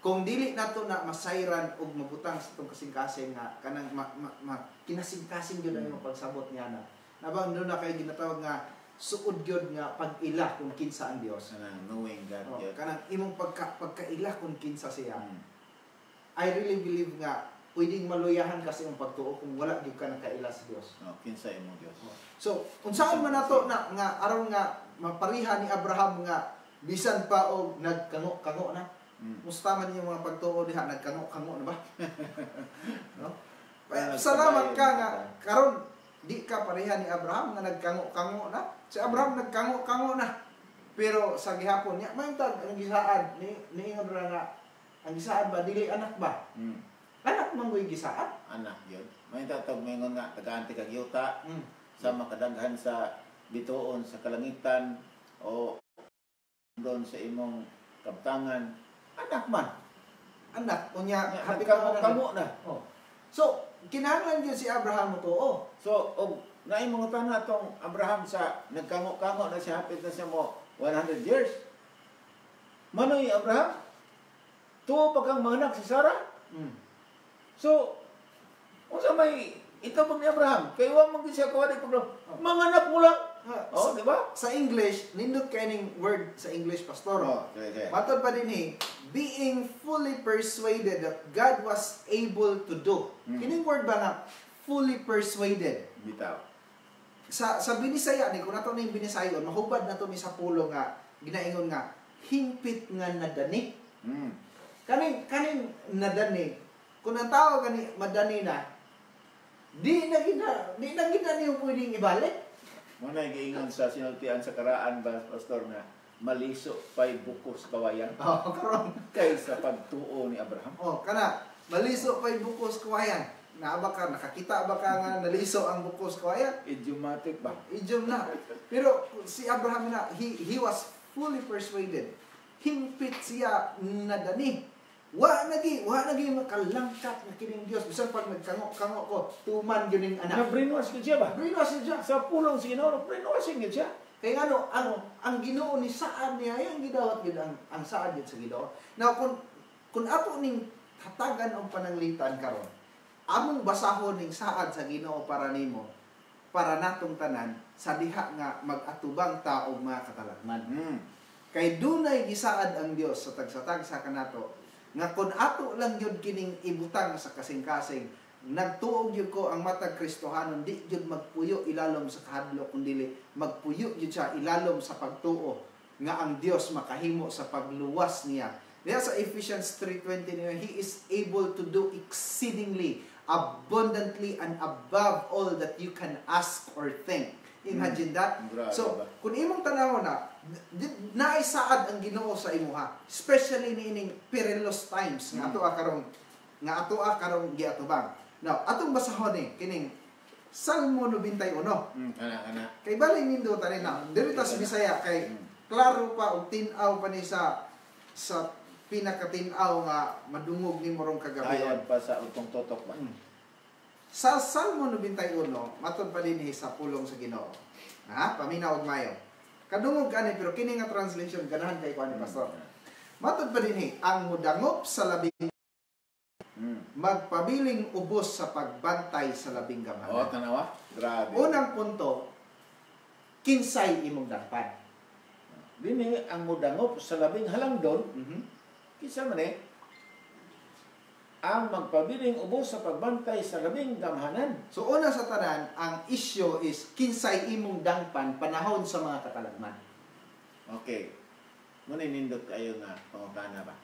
Kung dili nato na masayran ug mabutang sa atong kasing-kasing nga kanang ma kinasing-kasing gyud ang imong pagsabot niya na. Nabang doon na kay ginatawag nga suod gyud nga pag-ila kung kinsa ang Dios. Kanang knowing God Oh, gyud. kanang imong pagkaila kung kinsa siya. I really believe nga pwedeng maluyahan kasi ang pagtuo kung wala gyud ka nakaila sa Dios. Oh, kinsa imong Dios. So, unsaon man nato na nga aron nga mapariha ni Abraham nga bisan pa og nagkango-kango na. Musta man yung mga pagtuo diha, nagkango-kango na ba? No? Kaya Salamat ka nagkabayan nga ka. karon di ka pareha ni Abraham nga nagkango-kango na. Si Abraham nagkango-kango na. Pero sa gihapon niya, may tag ang gisaad ni niingon ra nga ang gisaad ba dili anak ba? Anak man ko'y gisaad. Anak gyud. May tatag maingon nga tagaan ti kag yuta sa makadaghan sa bituon sa kalangitan o doon sa imong kabtangan, anak man. Anak unya Nya, hapit ka na. nagkango na. Oh. So, kinahanglan gyud si Abraham mo tuo. So og naay mga tana tong Abraham sa nagkango-kango na siya, hapit na siya mo 100 years. Manoy Abraham, tuo pa kang manganak si Sarah. So unsa may itabang ni Abraham kay wa man gyud siya kawali problema, manganak mo lang. Oh, di ba? Sa English, nindot kay ning word sa English, pastor. Oh, sige, sige. Matod pa dinhi, being fully persuaded that God was able to do. Kining word ba nga fully persuaded. Bitaw. Sa Binisaya ni, kung nato ning Binisayon, mahubad na to ni sa pulo nga ginaingon nga hingpit nga nadani. Kaning nadani, kung ang tao gani madani na, di na gina niyo pwedeng ibalik. Mo na giingon sa sinultian sa karaan ba, Pastor, nga maliso pa'y bukos kawayan Oh, karon. kaysa pagtuo ni Abraham. Oh, kana maliso pa'y bukos kawayan. Naa ba ka, nakakita ba ka nga naliso ang bukos kawayan? Idiomatic ba? Idiom na. Pero si Abraham na, he was fully persuaded. Hingpit siya nadani. Wa nagi makalangkat na kining Dios. Bisan pag nagkango-kango ko, tuman gyud ning anak. Na-brainwash gyud siya ba? Brainwash siya. Sa pulong sa Ginoo, brainwashing gyud siya. Kaya ngano, ang Ginoo ni saad niya, yung gidawat gyud ang saad gyud sa Ginoo. Now kung ato ning hatagan og pananglitan karon, among basahon ning saad sa Ginoo para nimo, para natong tanan sa diha nga mag-atubang ta og mga katalagman. Kay dunay gisaad ang Dios sa tagsa-tagsa kanato nga kung ato lang gyud kining ibutang sa kasing-kasing, nagtuo gyud ko ang matag Kristohanon di gyud magpuyo ilalom sa kahadlok, kundi magpuyo gyud siya ilalom sa pagtuo nga ang Dios makahimo sa pagluwas niya. Diya sa Ephesians 3:20 niya, He is able to do exceedingly abundantly and above all that you can ask or think. Imagine that. Grabe So, ba? kung imong tanaw na, naay saad ang Ginoo sa imuha, especially niining perilous times nga ato karong giatubang. Now, atong basahon ni kining Salmo 91. Ana, ana. Kay balin nindot ani na. Diri ta sa Bisaya kay klaro pa ug tin-aw pa ni sa pinakatin-aw nga madungog nimo rong kagabi. Ayad pa sa utong totok ba? Sa Salmo 91, matod pa dinhi sa pulong sa Ginoo. Ha? Paminaw og mayo. Kadungog ani, pero kini nga translation ganahan kay ko ani, Pastor. Matod pa dinhi, ang mudangop sa labing magpabiling ubos sa pagbantay sa labing Oh, gamhanan. tanawa. Grabe. Unang punto, kinsay imong dangpan? Dini ang mudangop sa labing halangdon, kinsa man eh, ang magpabiling ubos sa pagbantay sa labing gamhanan. So una sa tanan, ang issue is kinsay imong dangpan panahon sa mga katalagman. Okay. Muna nindot kayo nga pangutana ba?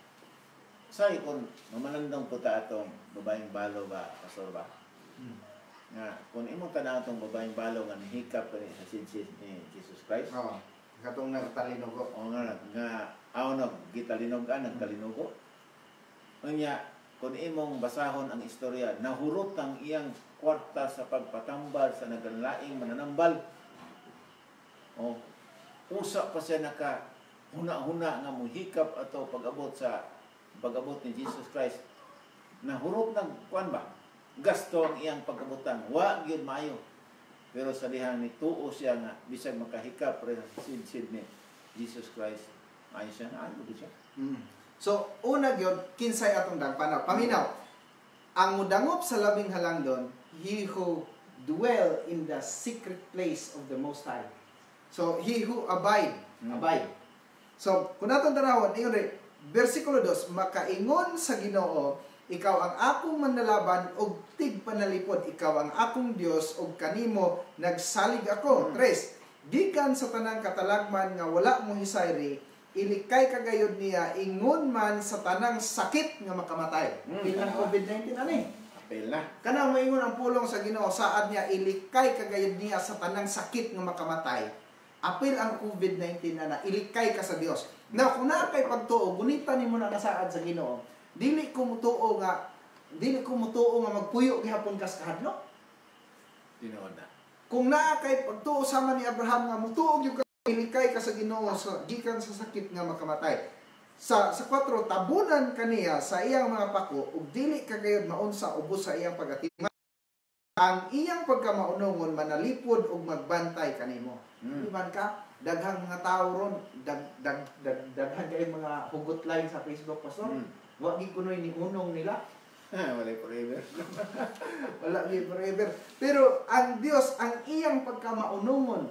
Say kung mamalandong po ta atong babaeng balo ba, Pastor ba? Nga, kung imong tanaw atong babaeng balo nga nihikap kani sa sidsid ni Jesus Christ, Oo. Katong nagtalinugo. o nga, nga aw no, gitalinog-an, nagtalinugo. Unya, kung imong basahon ang istorya, nahurot ang iyang kwarta sa pagpatambal sa naglaing mananambal. O, usa pa siya naka huna-huna nga muhikap ato pag-abot ni Jesus Christ. Nahurot nag kuan ba? Gasto ang iyang pag-abutan. Wa gyud maayo. Pero sa dihang ni tuo siya nga bisag makahikap pre sa sidsid ni Jesus Christ, maayo siya na ano siya. So, una gyud, kinsay atong dangpan? Paminaw. Ang mudangop sa labing halangdon, he who dwell in the secret place of the Most High. So, he who abide, abide. So, kung natong tanawon, ingon rin, versikulo 2, makaingon sa Ginoo, ikaw ang akong manlalaban og tigpanalipod, ikaw ang akong Dios og kanimo nagsalig ako. Tres, gikan sa tanang katalagman nga wala mo hisayri, ilikay kagayod niya ingon man sa tanang sakit nga makamatay. Bilang COVID-19 ani. Apel na. Kanang maingon ang pulong sa Ginoo, saad niya ilikay kagayod niya sa tanang sakit nga makamatay. Apil ang COVID-19 na na, ilikay ka sa Dios. Now, kung naa kay pagtuo, gunita nimo na nasaad sa Ginoo. Dili ko mutuo nga magpuyo gihapon kas kahadlok. Tinuod na. Kung naa kay pagtuo sama ni Abraham nga mutuo gyud ka, ilikay ka sa Ginoo sa gikan sa sakit nga makamatay. Sa 4, tabunan kaniya sa iyang mga pako ug dili ka gayud maunsa ubos sa iyang pagatiman. Ang iyang pagkamaunongon manalipod ug magbantay kanimo. Di man ka daghang mga tao ron, dag dag, dag daghan kay mga hugot line sa Facebook, Pastor. Wa gid kunoy ni unong nila. Wala forever. Wala gid forever. Pero ang Dios, ang iyang pagkamaunongon,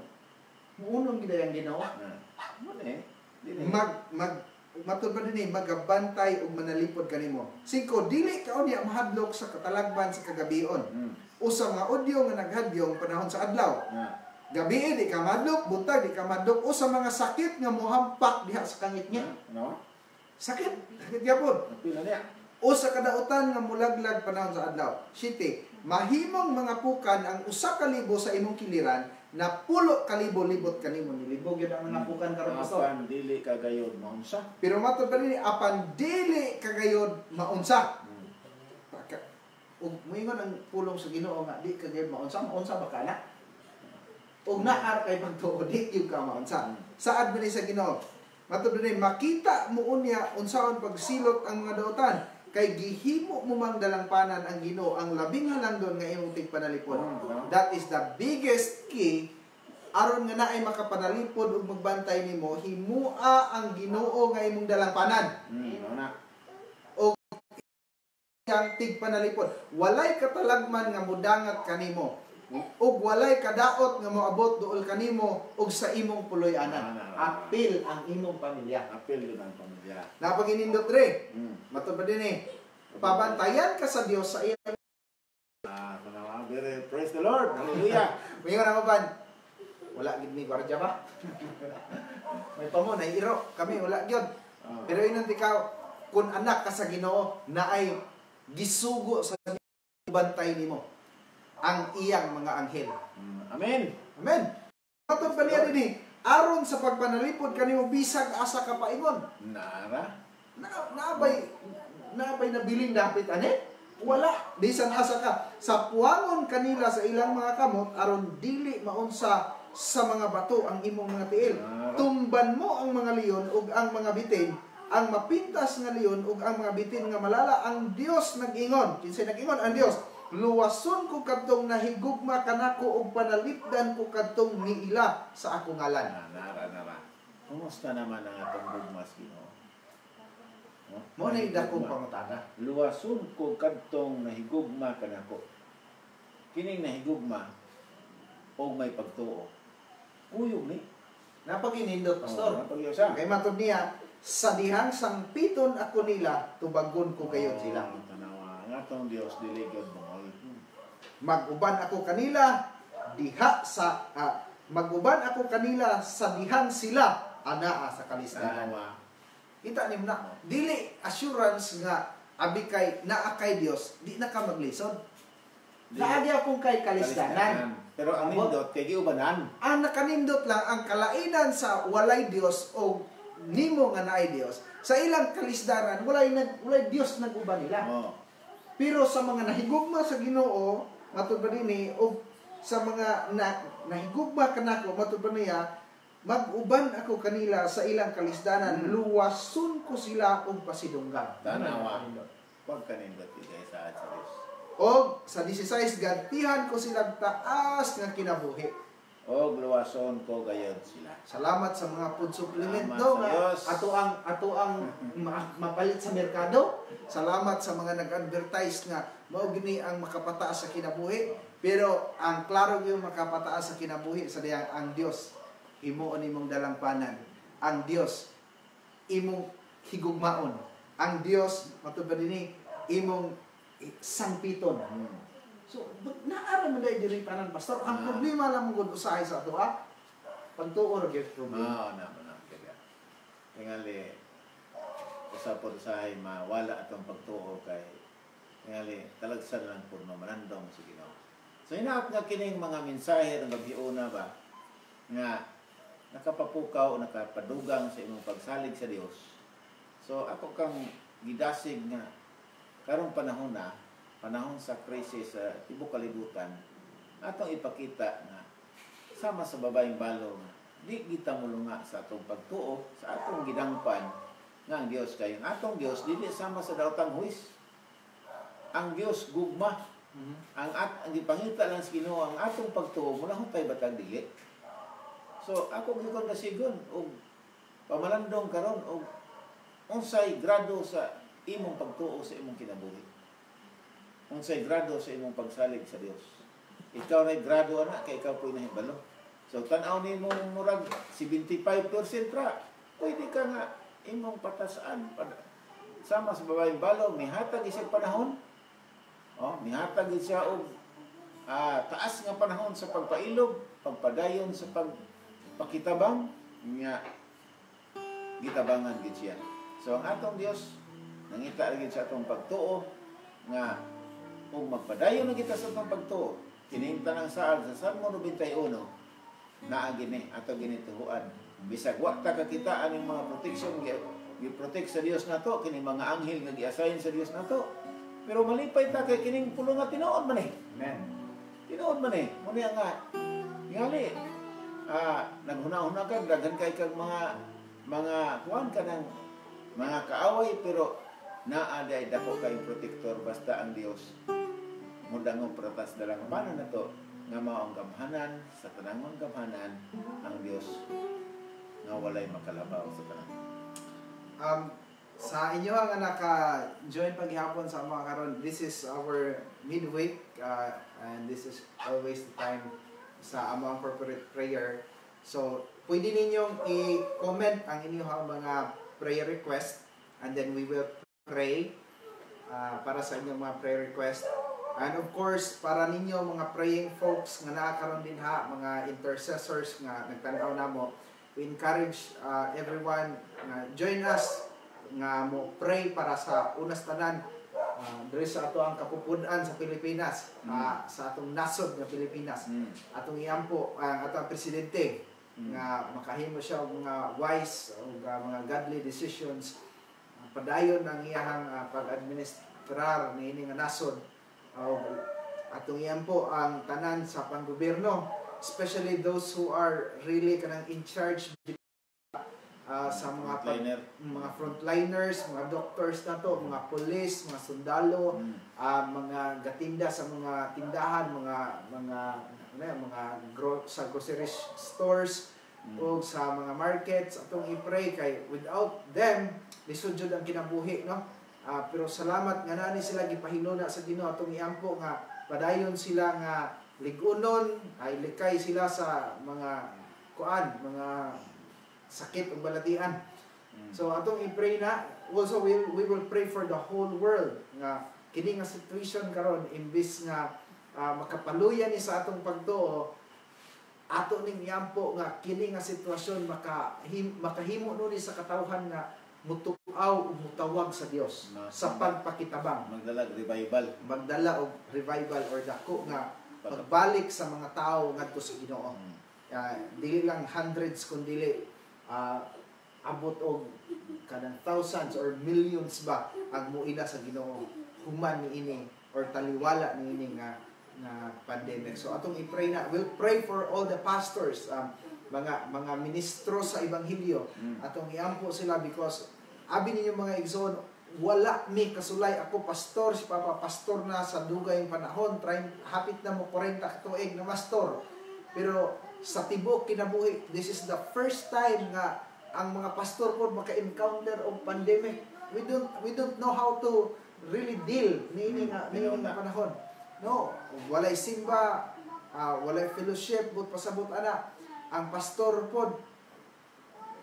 muunong gid ang Ginoo. Mo na eh. Dili. Mag mag matud pa din eh, magabantay ug manalipod kanimo. 5, dili ka unya mahadlok sa katalagman sa kagabion. O sa mga udyo nga naghadyong panahon sa adlaw. Na. Gabi di ka madlok, buntag di ka madlok, o sa mga sakit nga mohampak diha sa kangit niya. No? Sakit, sakit gyapon. Apil na niya. O sa kadautan nga mulaglag panahon sa adlaw. 7. Mahimong mga pukan ang 1,000 sa imong kiliran na 10,000 libot kanimo. Nilibog yun ang mga pukan karon, pastor. Apan dili ka gayod maunsa. Pero matod pa rin, apan dili kagayod maunsa. Ug moingon ang pulong sa Ginoo nga di kagayod maunsa, maunsa ba ka na? Ug naar kay pagtuo di gyud ka maunsa. Saad man ni sa Ginoo. Matod pa rin, makita mo unya unsaon pagsilot ang mga dautan kay gihimo mo mang dalangpanan ang Ginoo ang labing halangdon nga imong tigpanalipod. That is the biggest key aron nga naay makapanalipod ug magbantay nimo, himua ang Ginoo nga imong dalangpanan. Mao na. Og ang tigpanalipod, walay katalagman nga mudangat kanimo ug walay kadaot nga moabot duol kanimo ug sa imong puloy-anan. Apil ang imong pamilya. Apil yun ang pamilya. Napaginindot re. Matod ba din eh? Pabantayan ka sa Dios sa iyang Tanawa. Praise the Lord. Hallelujah. Mingon ako ban. Wala gid mi gwardiya ba? May pamo na iro kami wala gyud. Pero inon ikaw kun anak ka sa Ginoo naay gisugo sa bantay nimo ang iyang mga anghel. Amen. Amen. Matod pa niya dinhi, aron sa pagpanalipod kanimo bisag asa ka paingon. Nara. Naabay nabiling dapit ani? Wala, bisan asa ka. Sa puwangon kanila sa ilang mga kamot aron dili maunsa sa mga bato ang imong mga tiil. Nara. Tumban mo ang mga leon ug ang mga bitin, ang mapintas nga leon ug ang mga bitin nga malala. Ang Dios nag-ingon. Kinsay nag-ingon? Ang Dios. Luwason ko kadtong nahigugma kanako ug panalipdan ko kadtong niila sa akong ngalan. Nara, nara. Kumusta naman ang atong gugma sa Ginoo? No? Mo na dakong pangutana. Luwason ko kadtong nahigugma kanako. Kining nahigugma og may pagtuo. Kuyog ni. Napaginindot, pastor. Oh, napag-iusa. Kay matod niya, sa dihang sangpiton ako nila, tubagon ko gayon sila. Oh, tanawa. Ang atong Dios dili gyud bungol. Maguban ako kanila diha sa maguban ako kanila sa dihang sila anaa sa kalisdanan. Tanawa. Kita nimo na dili assurance nga abi kay naa kay Dios, di na ka maglisod. Naa gyapon kay kalisdanan. Pero ang nindot kay giubanan. Ang nakanindot lang ang kalainan sa walay Dios o nimo nga naay Dios. Sa ilang kalisdanan walay Dios nag-uban nila. Oh. Pero sa mga nahigugma sa Ginoo, matud ba dinhi, o sa mga nahigugma kanako, matud ba niya, mag-uban ako kanila sa ilang kalisdanan, luwason ko sila og pasidunggan. Tanawa. Pagkanindot gid sa Dios. Og sa 16, gantihan ko silang taas nga kinabuhi. Og luwason ko gayod sila. Salamat sa mga food supplement Salamat no sa Diyos. ato ang mapalit sa merkado. Salamat sa mga nag-advertise nga mao gini ang makapataas sa kinabuhi. Pero ang klaro gyud makapataas sa kinabuhi sa diyang ang Dios himuon nimong dalangpanan. Ang Dios imong higugmaon. Ang Dios matud ba dinhi imong sangpiton. So, naara man dahil diri tanan, pastor. Ang problema lang mong usahay sa ato, ah. Pagtuo ra gyud problema. Na na kaya. Tingali usa pod usahay mawala atong pagtuo kay tingali talagsan lang pud mamanandong sa Ginoo. So inaap nga kining mga mensahe ng gabhiona ba nga nakapapukaw o nakapadugang sa imong pagsalig sa Dios. So ako kang gidasig nga karong panahon na, panahon sa krisis sa tibuok kalibutan, atong ipakita nga sama sa babaeng balo nga di kita mulunga sa atong pagtuo, sa atong gidangpan nga ang Dios kay ang atong Dios dili sama sa daotang huwis. Ang Dios gugma. Ang gipangita lang sa Ginoo ang atong pagtuo mulahutay batang dili. So ako gyud kasigon og pamalandong karon og unsay grado sa imong pagtuo sa imong kinabuhi. Unsay grado sa imong pagsalig sa Dios. Ikaw na grado ana kay ikaw po'y nahibalo. So tan-aw nimo murag 75% ra. Pwede ka nga imong patasaan sama sa babaeng balong mihatag isang panahon. Oh, mihatag siya og Taas nga panahon sa pagpailob, pagpadayon sa pagpakitabang nga gitabangan gid siya. So ang atong Dios nangita gid sa atong pagtuo nga ug magpadayon na kita sa atong pagtuo, kining tanang saad sa Salmo 91 naa gini ato ginituhuan. Bisag wa ta kakita aning mga protection gi-protect sa Dios nato, kining mga anghel nga gi-assign sa Dios nato. Pero malipay ta kay kining pulong nga tinuod man eh. Amen. Tinuod man eh. Muna nga ngali naghuna-huna ka, daghan kay kag mga kuan ka ng mga kaaway, pero naa day dako kay protector basta ang Dios mudangog pratas dalang paano na to nga mao ang gamhanan sa tanang gamhanan, ang Dios nga walay makalabaw sa tanan. Sa inyo nga naka-join paghihapon sa mga karon, this is our midweek and this is always the time sa among corporate prayer. So, pwede ninyong i-comment ang inyong mga prayer request and then we will pray para sa inyong mga prayer request. And of course, para ninyo mga praying folks nga naa karon din ha, mga intercessors nga nagtan-aw namo, we encourage everyone nga join us nga mo pray para sa unas tanan diri sa ato ang kapupud-an sa Pilipinas, sa atong nasod nga Pilipinas. Atong iampo ang atong presidente nga makahimo siya og mga wise o mga godly decisions, padayon ang iyahang pag-administrar niini nga nasod. Og atong iampo ang tanan sa panggobyerno, especially those who are really kanang in charge sa mga Frontliner. Mga frontliners, mga doctors na to, mga police, mga sundalo, mga gatinda sa mga tindahan, mga ano yan, mga sa grocery stores o sa mga markets. Atong i-pray kay without them lisod jud ang kinabuhi, no? Pero salamat nga naa ni sila gipahinuna sa Ginoo. Atong iampo nga padayon sila nga lig-unon, ay likay sila sa mga kuan, mga sakit ug balatian. So atong i-pray na also, we will pray for the whole world nga kini nga situation karon, imbis nga makapaluya ni sa atong pagtuo, ato ning iampo nga kini nga sitwasyon makahimo no ni sa katawhan nga mutuaw ug mutawag sa Dios sa pagpakitabang. Magdalag revival. Magdala og revival or dako nga pagbalik sa mga tao ngadto sa Ginoo. Dili lang hundreds kundi abot og kanang thousands or millions ba ang muila sa Ginoo human niini or taliwala niini nga nga pandemic. So atong i-pray na, we'll pray for all the pastors, mga ministro sa ebanghelyo. Atong iampo sila because abi ninyo, mga igsoon, wala mi kasulay. Ako pastor, si Papa pastor na sa dugay panahon, try, hapit na mo 40 ka tuig na pastor. Pero sa tibok kinabuhi, this is the first time nga ang mga pastor po maka-encounter og pandemic. We don't know how to really deal niini nga panahon. No, walay simba, walay fellowship, but pasabot ana. Ang pastor pod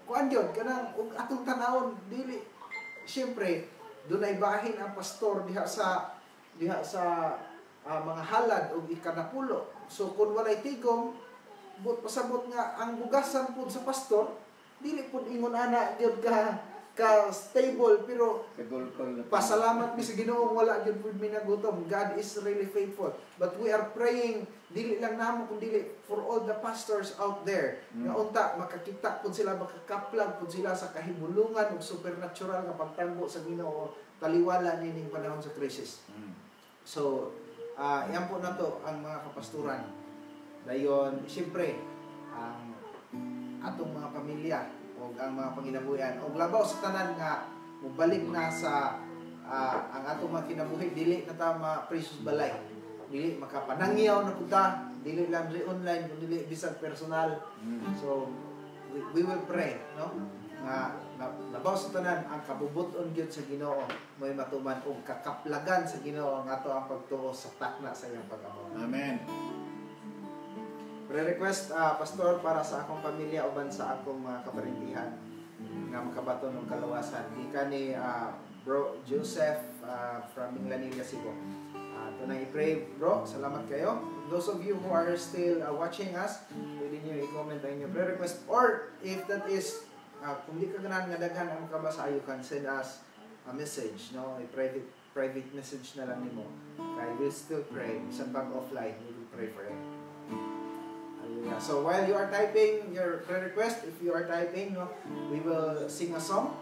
kuan gyud kanang ug atong tanawon, dili syempre dunay bahin ang pastor diha sa mga halad ug ikanapulo. So kung walay tigom, but pasabot nga ang bugasan pud sa pastor dili pud ingon ana gyud ka stable, pero Kagulkol na. pasalamat mi sa Ginoo, wala gyud pud mi nagutom. God is really faithful. But we are praying dili lang namo kun dili for all the pastors out there. Nga unta makakita pud sila, makakaplag pud sila sa kahimulungan ug supernatural nga pagtangbo sa Ginoo taliwala nining panahon sa crisis. So, yan po na to ang mga kapasturan. Dayon, siyempre, ang atong mga pamilya o ang mga panginabuhian o labaw sa tanan nga mobalik na sa ang atong mga kinabuhi, dili na ta ma-precious balay, dili makapanangyaw na pud ta, dili lang diri online kun dili bisag personal. So we will pray, no, nga labaw sa tanan ang kabubut-on gyud sa Ginoo mo'y matuman og kakaplagan sa Ginoo ang ato ang pagtuo sa takna sa iyang pag-amot. Amen. Pre-request, pastor, para sa akong pamilya uban sa akong mga kaparintihan nga makabaton og kaluwasan. Gikan ni Bro Joseph from Minglanilla, Cebu. Ato nang i-pray, bro. Salamat kayo. Those of you who are still watching us, pwede niyo i-comment ang inyong prayer request, or if that is kung di ka ganahan nga daghan ang makabasa, you can send us a message, no? A private private message na lang nimo. Kay we'll still pray. Bisan pag offline, we will pray for it. Hallelujah. So while you are typing your prayer request, if you are typing, no, we will sing a song.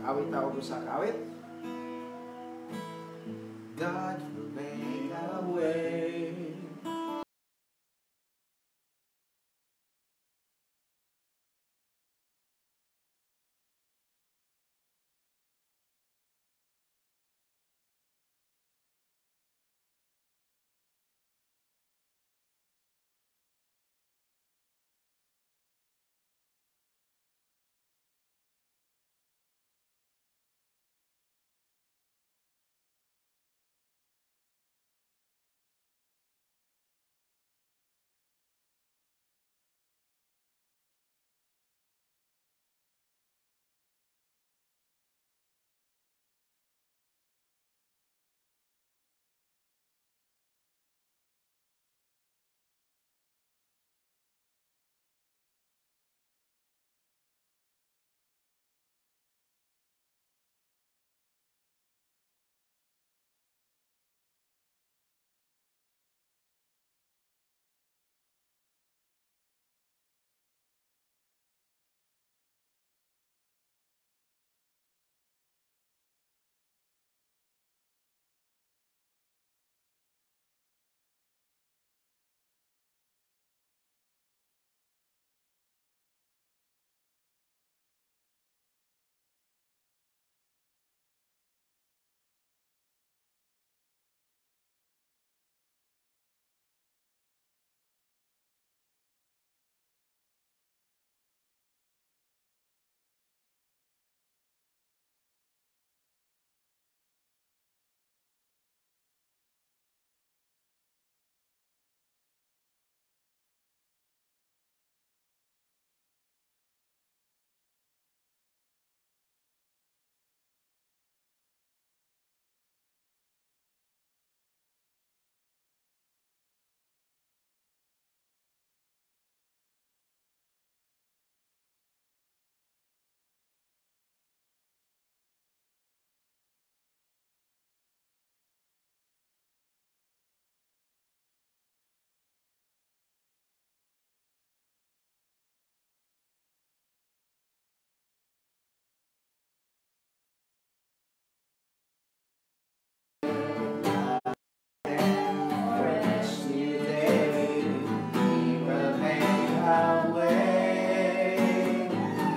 Awit ta og usa ka awit. God will make a way. Fresh new day, He will make a way.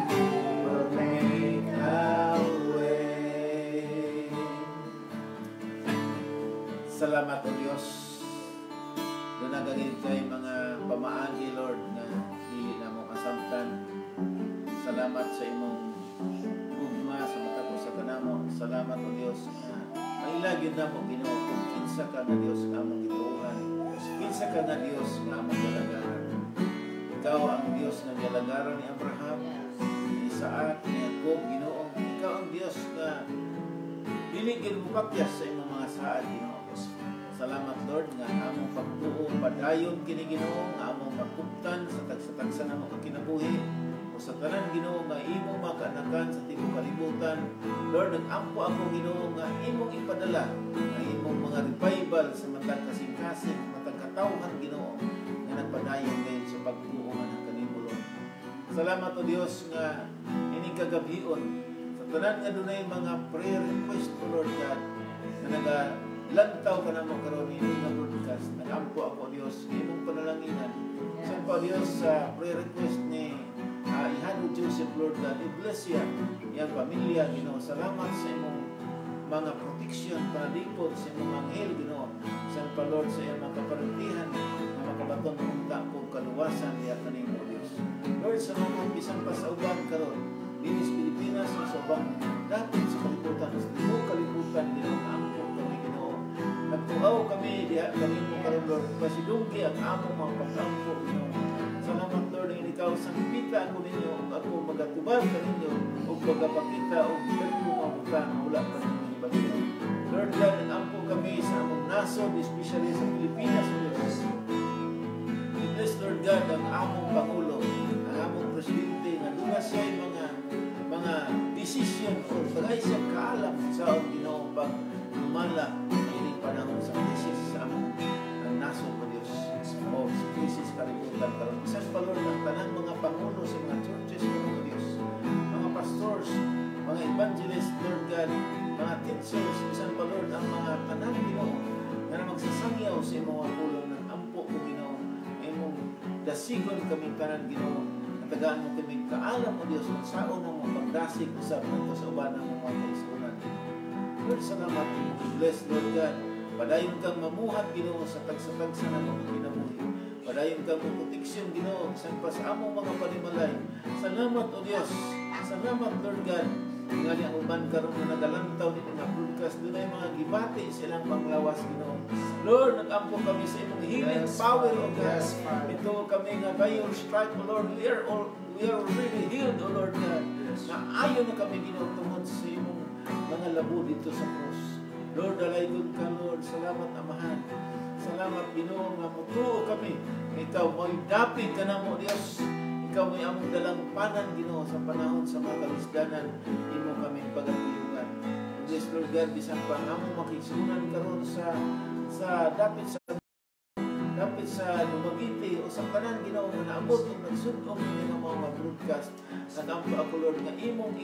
He will make a way. Salamat, O Diyos. Duna gid kay mga pamaagi, Lord, nga dili namo kasabtan. Salamat sa imong gugma sa matag usa kanamo. Salamat, O Diyos, nga maila gyud namo, Ginoo, kung kinsa ka nga Dios nga among gituohan. Kinsa ka nga Dios nga among gialagaran. Ikaw ang Dios nga gialagaran ni Abraham, ni Isaac, ni Jacob, Ginoo. Ikaw ang Dios nga dili gyud mopakyas sa imong mga saad, Ginoo. Salamat, Lord, nga among pagtuo padayon kini, Ginoo, nga among makuptan sa tagsa-tagsa namo ka kinabuhi o sa tanan, Ginoo, nga imong mga kaanakan sa tibuok kalibutan. Lord, nag-ampo ako, Ginoo, nga imong ipadala ang imong mga revival sa matag kasing-kasing, matag katawhan, Ginoo, nga nagpadayon ngayon sa pagtuo nga ng kanimo, Lord. Salamat, O Dios, nga ining kagabhion sa tanan nga dunay mga prayer request, O Lord God, na nagalantaw kanamo karon ini nga broadcast. Nagampo ako, Dios, nga imong panalanginan. Sa pa, Dios, sa prayer request ni Ihado Joseph, Lord God, i-bless siya, iyang pamilya, Ginoo. Salamat sa imong mga protection, panalipod sa imong anghel, Ginoo. Sa pa, Lord, sa iyang mga kaparintihan nga makabaton unta og kaluwasan diha kanimo, Dios. Lord, sa mga bisan pa sa uban karon dinhi sa Pilipinas o sa ubang dapit sa kalibutan, sa tibuok kalibutan, Ginoo, ampo kami, Ginoo. Nagtuaw kami diha kanimo karon, Lord. Pasidunggi ang among mga pag-ampo, Ginoo. Salamat, Lord, nga ikaw sangpita ako ninyo ug ako magatubag kaninyo ug magapakita og dagko nga butang nga wala pa ninyo hibalo. Lord God, nag-ampo kami sa among nasod, especially sa Pilipinas, O Diyos. I-bless, Lord God, ang among Pangulo, ang among Presidente, nga duna siya mga decision o tagay siya kaalam sa Ginoo pag lumala ining panahon sa krisis sa among ang nasod, O Diyos, o sa krisis kalibutan karon. Bisan pa, Lord, ang tanang mga pangulo sa mga churches karon, O Diyos, mga pastors, mga evangelists, Lord God, mga teachers, bisan pa, Lord, ang mga tanan, Ginoo, nga magsasangyaw sa imong mga pulong, ng ampo ko, Ginoo, imong dasigon kami tanan, Ginoo, at tagaan mo kami kaalam, O Diyos, unsaon namo pagdasig usab ngadto sa uban ng mga kaigsuonan. Lord, salamat. Bless, Lord God. Padayon kang mamuhat, Ginoo, sa tagsa-tagsa na mga kinabuhi. Padayon kang proteksyon, Ginoo, bisan pa sa among mga panimalay. Salamat, O Diyos. Salamat, Lord God. Tingali ang uban karon nga nagalantaw nini nga broadcast, dunay mga gibati silang panglawas, Ginoo. Lord, nag-ampo kami sa imong healing power, O God. Yes, Father. Ito kami nga by your stripe, O Lord, we are already healed, O Lord God. Na ayo na kami, Ginoo, tungod sa imong mga labo dito sa krus. Lord, dalaygon ka, Lord. Salamat, Amahan. Salamat, Ginoo, nga mutuo kami. Ikaw mo'y dapit ka namo, Diyos. Ikaw mo'y among dalangpanan, Ginoo, sa panahon sa mga kalisdanan. Imo kami pagapuyungan. Yes, Lord God, bisan pa ang among makigsuonan karon sa dapit sa Dumaguete o sa tanan, Ginoo, nga naabot og nagsud-ong ini nga mga broadcast. Nagampo ako, Lord, nga imong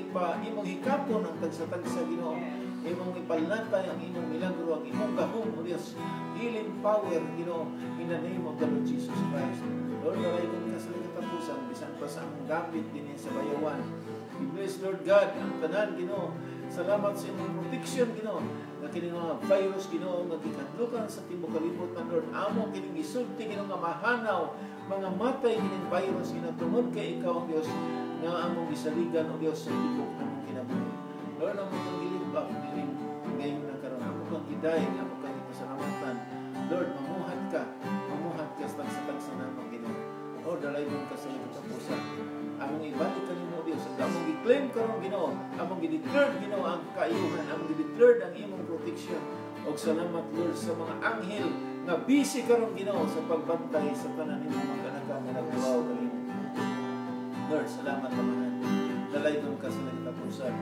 hikapon ang tagsa-tagsa, Ginoo. Imong ipalatay ang imong milagro, ang imong gahom, O Dios, healing power, Ginoo, in the name of the Lord Jesus Christ. Lord, dalaygon ka sa katapusan, bisan pa sa among dapit dinhi sa Bayawan. I-bless, Lord God, ang tanan, Ginoo. Salamat sa imong protection, Ginoo. Na kini mga virus, Ginoo, nga gikadlukan sa tibuok kalibutan, Lord. Amo kining gisulti, Ginoo, nga mahanaw, mga matay kining virus, Ginoo, tungod kay ikaw ang Dios nga among gisaligan, O Dios, sa tibuok namong kinabuhi. Lord, amo kang gilift up nining ngayon na karon. Amo kang gidayeg, amo kang ipasalamatan. Lord, mamuhat ka, mamuhat ka sa tagsa-tagsa namong, Ginoo. Lord, dalaygon ka sa katapusan. Among ibalik kanimo, Dios, ang among gi-claim karon, Ginoo, among gi-declare, Ginoo, ang kaayuhan, among gi-declare ang imong protection. Og salamat, Lord, sa mga anghel nga busy karon, Ginoo, sa pagbantay sa tanan nimong mga kanakan nga nagtuo kanimo. Lord, salamat, Amahan. Dalaygon ka sa katapusan.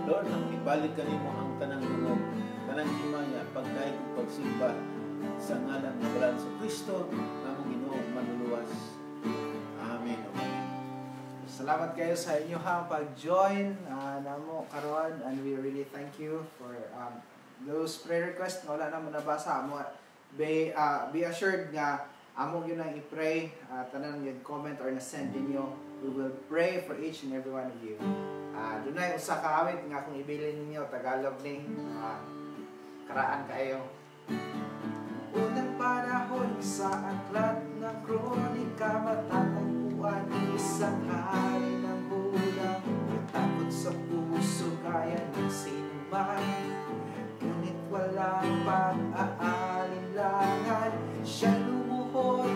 Lord, ang ibalik kanimo ang tanang dungog, tanang himaya, pagdayeg ug pagsimba sa ngalan ng balaan sa Kristo, among Ginoo manluluwas. Amen. Amen. Salamat kayo sa inyong pag-join namo karon, and we really thank you for those prayer requests nga wala namo nabasa mo. Be assured nga amo gyud nang i-pray tanan nga comment or na send ninyo. We will pray for each and every one of you. Dunay usa ka awit nga akong ibilin ninyo, Tagalog ni, karaan kayo. Unang panahon sa aklat ng Kronika, matatagpuan isang hari ng Huda. May takot sa puso gaya ng sinuman, ngunit walang pag-aalinlangan. Siya lumuhod,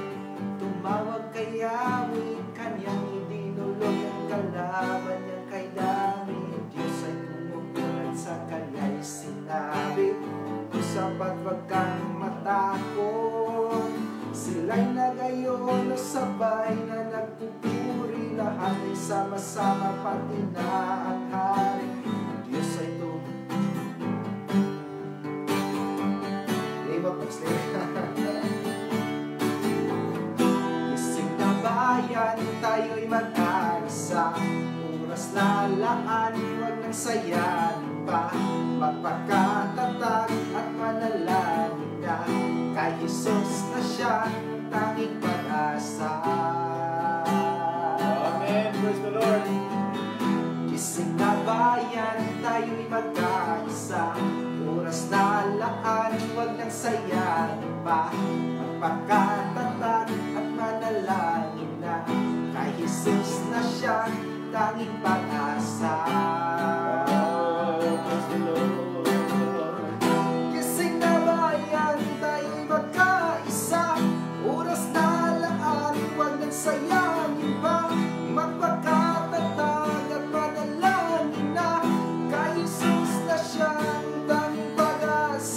tumawag kay Yahweh, kanyang idinulog ang kalaban niya kay dami. Diyos ay tumugon at sa kanya'y sinabi, "Sapat wag kang matakot." Sila'y nag-ayono, sabay na nagpupuri. Lahat ay sama-sama, pati na ang hari. Ang Diyos ay ito. Limot mag. Gising na bayan, tayo'y mag-aisa. Oras na laan, huwag nang sayangin pa. Magpakatatag at manalangin na. Kay Jesus na siya, tanging pag-asa. Amen. Praise the Lord. Gising na bayan, tayo'y magkaisa. Oras na laan, huwag nang sayangin pa. Magpakatatag at manalangin na. Kay Jesus na siya, tanging pag-asa. Oh, praise the Lord. Gising na bayan, tayo'y magkaisa. Oras na laan, huwag nang sayangin pa. Magpakatatag at manalangin na. Kay Jesus na siyang tanging pag-asa.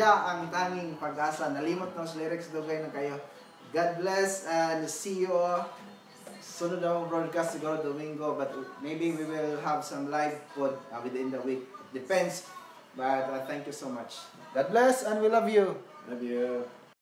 Siya ang tanging pag-asa. Nalimot na sa lyrics, dugay na kaayo. God bless and see you all. Sunod na akong broadcast siguro Domingo, but maybe we will have some live pod within the week. Depends. But thank you so much. God bless and we love you. Love you.